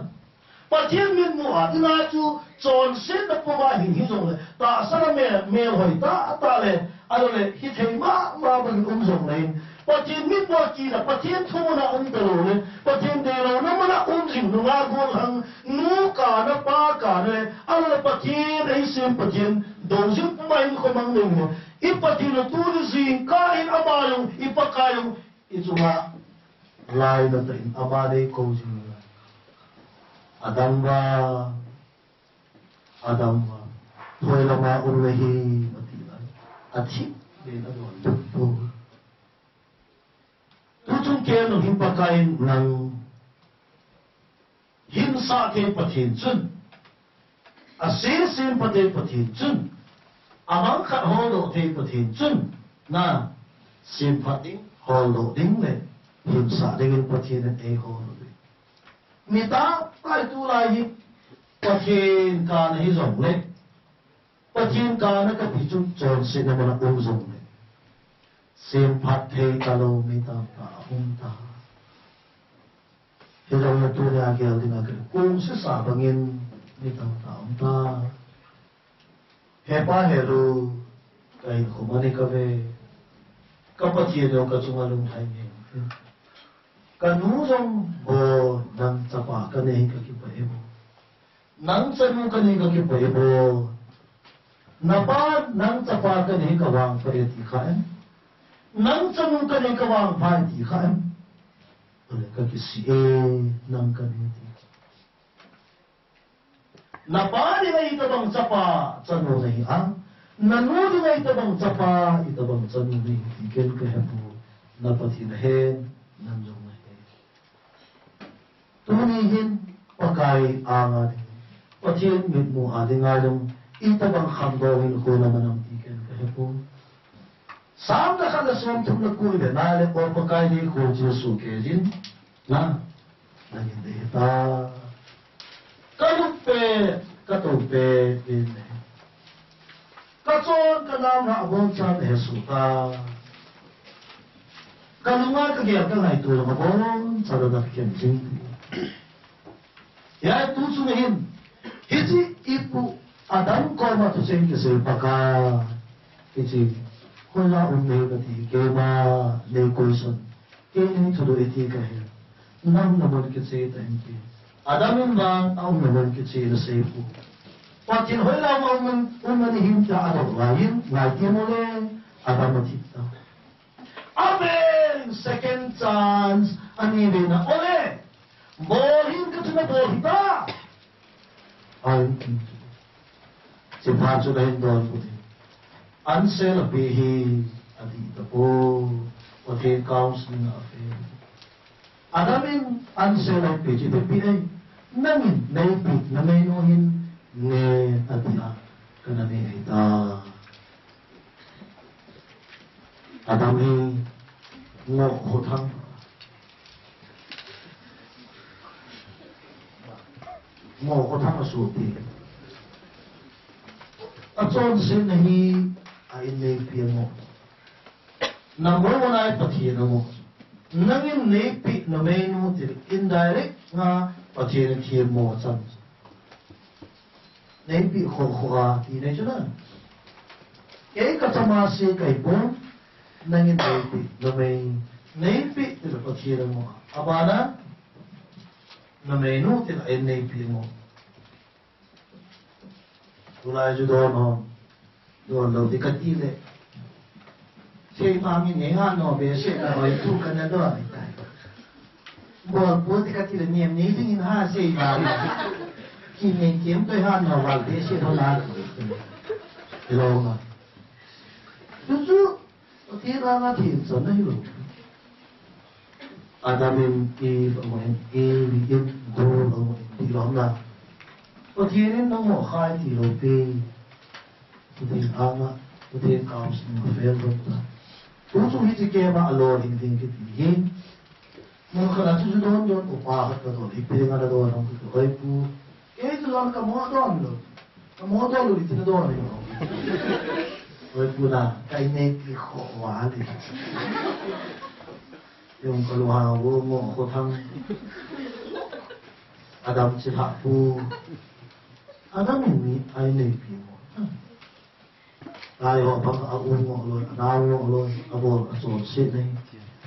Pathen mitmu a dinga chu chonsetna puma hing hijongle, tahsa a mel, mel hoi tah tah le, ahilou le, hithei mama bangin um jongle. Pathen mitmu a kila, Pathen thu muna um talou le, Pathen deilouna muna um jing nunga gollhang, nu kana, pa kana le, ahilou le, Pathen eisem Pathen, dou jing puma hin khomang ding le. I Pathen u tuni jingkah in ama jong, i Pakai jong, i chunga lainat a in ama nei kou jing le. Adam vang, Adam vang, hoilama um nahi, ati le. Athi, le na don tu tu. Tuchung ken hin Pakai in nang hinsah thei Pathen chun, asem sem pha thei Pathen chun, amang khat holdoh thei Pathen chun, na, semphat ding, holdoh ding le, hinsah dingin Pathen in eiholdoh ding. Mi tamtah tulai hi, Pathen kana hijongle, Pathen kana kati chu chonsetna muna um jongle. Semphat thei talou mi tamtah aum tai. Hijongle tunia gel dinga kati kong sesa bangin mi tamtah aum tai. He pa he nu, kahinkho mani kave. Ka Pathen jong kachunga lunglhai nge. Kanu jong boi nang chapa kanei kakipah e boi. Nang chanu kanei kakipah e boi. Napa nang chapa kanei kavangpha e ti kha em? Nang chanu kanei kavangpha e ti kha em? Ole kakisih e, nang kanei ti. Napa dinga itobang chapa chanu nahi a, nanu dinga itobang chapa, itobang chanu nahi ti ken kahepoi, na Pathen ahen, nang jong nahe. Tuni hin Pakai anga ding, Pathen mitmu a dinga jong itobang khamdong in khonam anam ti ken kahepoi. Sam na khat na som thum na koi le na le o Pakai ni ko Jesu ke jin na, na ngin de ta. Ka lup pe, ka to pe, in le. Ka chon ka nam ha bon cha de su ta. Ka lunga ka gel ka ngai tu ma bon cha da kem jing. Hia tu chu hin, hiche ipu Adam koma thusim kisei Pakai, hiche, hoiya um nahi kati, keima nei koison, kei nei thudoh e ti kahe, nang namun kichai ta in ti. Adam in vang aumna mun kicheh na sei poi. Pathen hoilam a um, um na ni hin tia adoh lai in, ngai ti mo le, Adam athi ta. Amen, second chance, ani ve na, ole, bol hih in kati na bol hih ta. Ai, chipha chu na hin don pute. Answer ape hi, adih tapoi, Pathen counselling a ape. Adam in answer ape chu ipi pi ai. Nangin neipeh na meinu hin ne ati a kana ne ahi ta. Adam hi ngoh khothang. Ngoh khothang asopi. Achonsetna hi a inneipeh a ngoh. Number one a hi Pathen a ngoh. Nangin neipeh na meinu ti indirect a Pathen a themmo achan. Neipeh khoh khoh a ti nei chu na. Kei kachama se kahi pon, nangin neipeh na mei, neipeh ti le Pathen a ngoh. Abana, na meinu ti le a inneipeh a ngoh. Tulai chu don ho. Don lou ti kati le. Sei ma min nei ha no be se na hoi tu kana don. Bol pu ti kati le nem nei ding in ha sei ma. Ki nei kem toi ha no val be se ho na. Lo ma. Tu chu Pathen anga themchanna hilou. Adam in Eve angoh in, Eve in Gu angoh in, ti lom la. Pathen in nangoh khai ti lou pi. Pathen anga, Pathen counselling a fail lou ta. Tu chu hiche kei ma alou ding ding kiti hi. Mun khat a chu chu don don upa khat ka don, ipi ding a na don hung kiti, oi pu. Kei chu don ka mo don lou. Ka mo don lou, iti na don lou. Oi pu na, ka inneipeh khoh va le. Yung ka lu ha vo mo khothang. Adam chi ha pu. Adam in mi a inneipeh mo. Lai ho bang a u ngoh loi, a nao ngoh loi, a bol a chonset nei,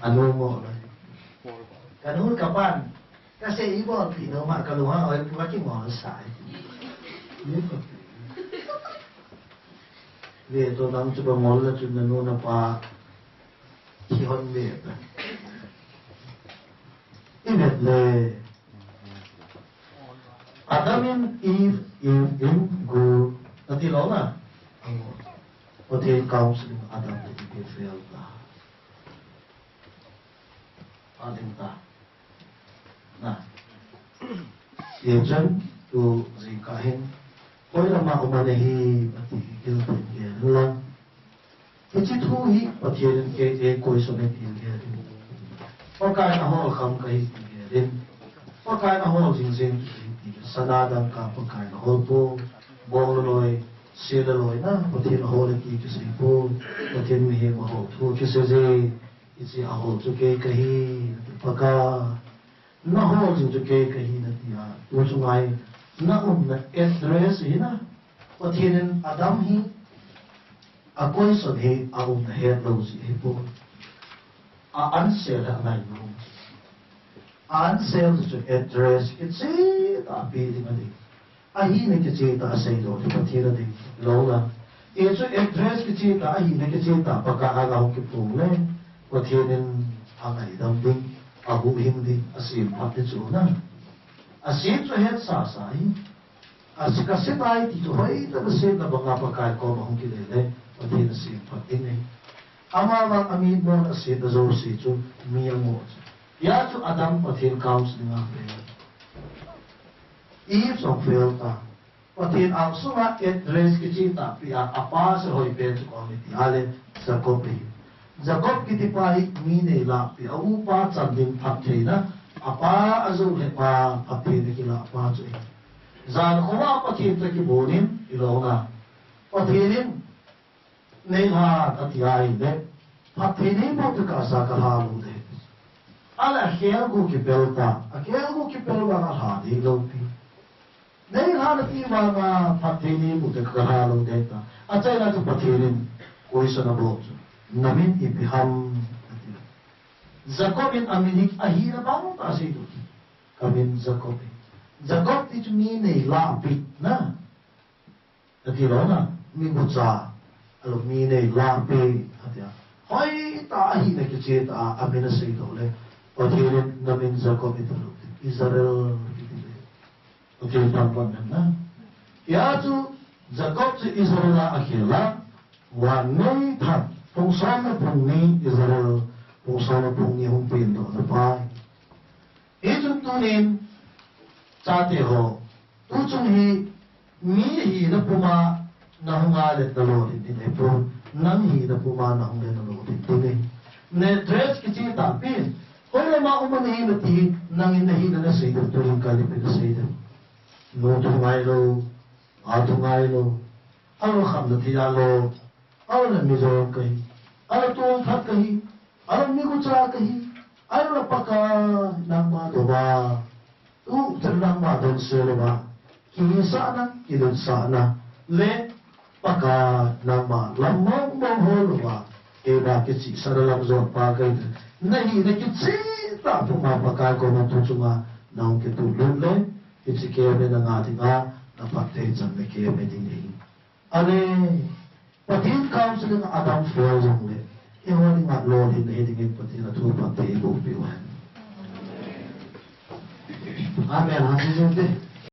a nu ngoh loi. Ka nu ka pan, ka sei ibolpi nom a ka lung a oi pu ka kingoh sai. Ni ka pi. Ve to nang chu ba ngol la chu na nu na pa. Thi hon ve ta. I vet le. Adam in Eve, Eve in Gu, nati lou na. Pathen counselling Adam le Eve fail ta. Ading ta. Na. Ye chen tu jingkah hin. Hoilam a um a na hi ati kil pen ke lang. Hiche thu hi Pathen in kei, kei question in ti gel in. Pakai in ahol kham kahi ti gel in. Pakai in ahol jing jing ti gel in. Sana dangka Pakai in ahol poi. Bong loi, se loi na, Pathen ahol ti kisei poi. Pathen mihem ahol thu kisei je. Hiche ahol chu kei kahi, Pakai. Na hol jing chu kei kahi nati a, tu chu ngai, na umna address hi na. Pathen in Adam hi, a question hi, a umna het lou jeh ahi poi. A answer hi a ngai lou. A answer chu address kicheh tah a pe ding ahi. Ahina kicheh tah a seidoh hi Pathen a ding lou na. Hichu address kicheh tah, ahina kicheh tah, Pakai a la hung kiphong le, Pathen in a ngaidam ding, a huhhing ding, a semphat ding chu na. A sem chu ahet sasa hi. A se, ka se tai ti chu hoitah a se na banga Pakai koma hung kile le, Pathen a semphat ding ahi. Ama vang a mitmon a se na jouse chu mi angoh chu. Hia chu Adam Pathen counselling a fail. Eve jong fail ta. Pathen angsunga address kicheh tah peh a, apa seihoipen chu koi ham iti a le, Jacob ahi. Jacob kitipa hi mi neilahpi, a upa chan ding phattheina, apa ajou lheh pa phattheina kilah pa chu ahi. Jan khoma Pathen toh kibon in, ilou na. Pathen in, Neilhan, ati ahile, phatthei neiboh peh kasa kalha lou ding. Ahile akhel gu kipel ta, akhel gu kipel vang alha ding lou pi. Neilhan ati vanga phatthei neiboh peh kalha lou ding ta. Achaina chu Pathen in question abol chu. Namin ipi ham, ati. Jacob in amin hi ahina bang tah asei tu. Kamin Jacob ahi. Jacob ti chu mi nei lahpi na. Ati lou na, mi gucha, alo mi nei lahpi, atia. Hoitah a hina kicheh tah a, amin asei doh le. Pathen in namin Jacob ati lou, Israel ati le. Pathen thangvah hen na. Hia chu Jacob chu Israel a akhel a. Vannoi thang, pung som le pung ni Israel, pung som le pung ni hung pengdoh na pa. Hichun tunin, chate ho, tuchung hi mi hina puma nahung a le nalolhin ding ahipon, nang hina puma nahung le nalolhin ding ahi. Na dress kicheh tahpi, hoilama um a nahi nati, nangin nahina nasei ding, tuhin kal in ipi nasei ding. Nu thu ngailou, pa thu ngailou, alo khamna thei a lo, alo le mi jong kahi, alo tolthat kahi, alo mi gucha kahi, alo le Pakai nangma dou va, tuhchan nangma dou sel uva, kihisahna, kilutsahna, le Pakai nangma lam mong mong hol uva, eiva kichihsahna lam jot pa kahi. Nahina kicheh tah puma Pakai koma tuchunga nahung kitup lut le, hiche kem le nanga dinga, naphatthei chan le kem le ding ahi. Ale, Pathen counseling a adam foi jongle, eiho dinga lolhinna hi dingin Pathen in athu phatthei eiboh peh u hen. Amen. Hasi jing te.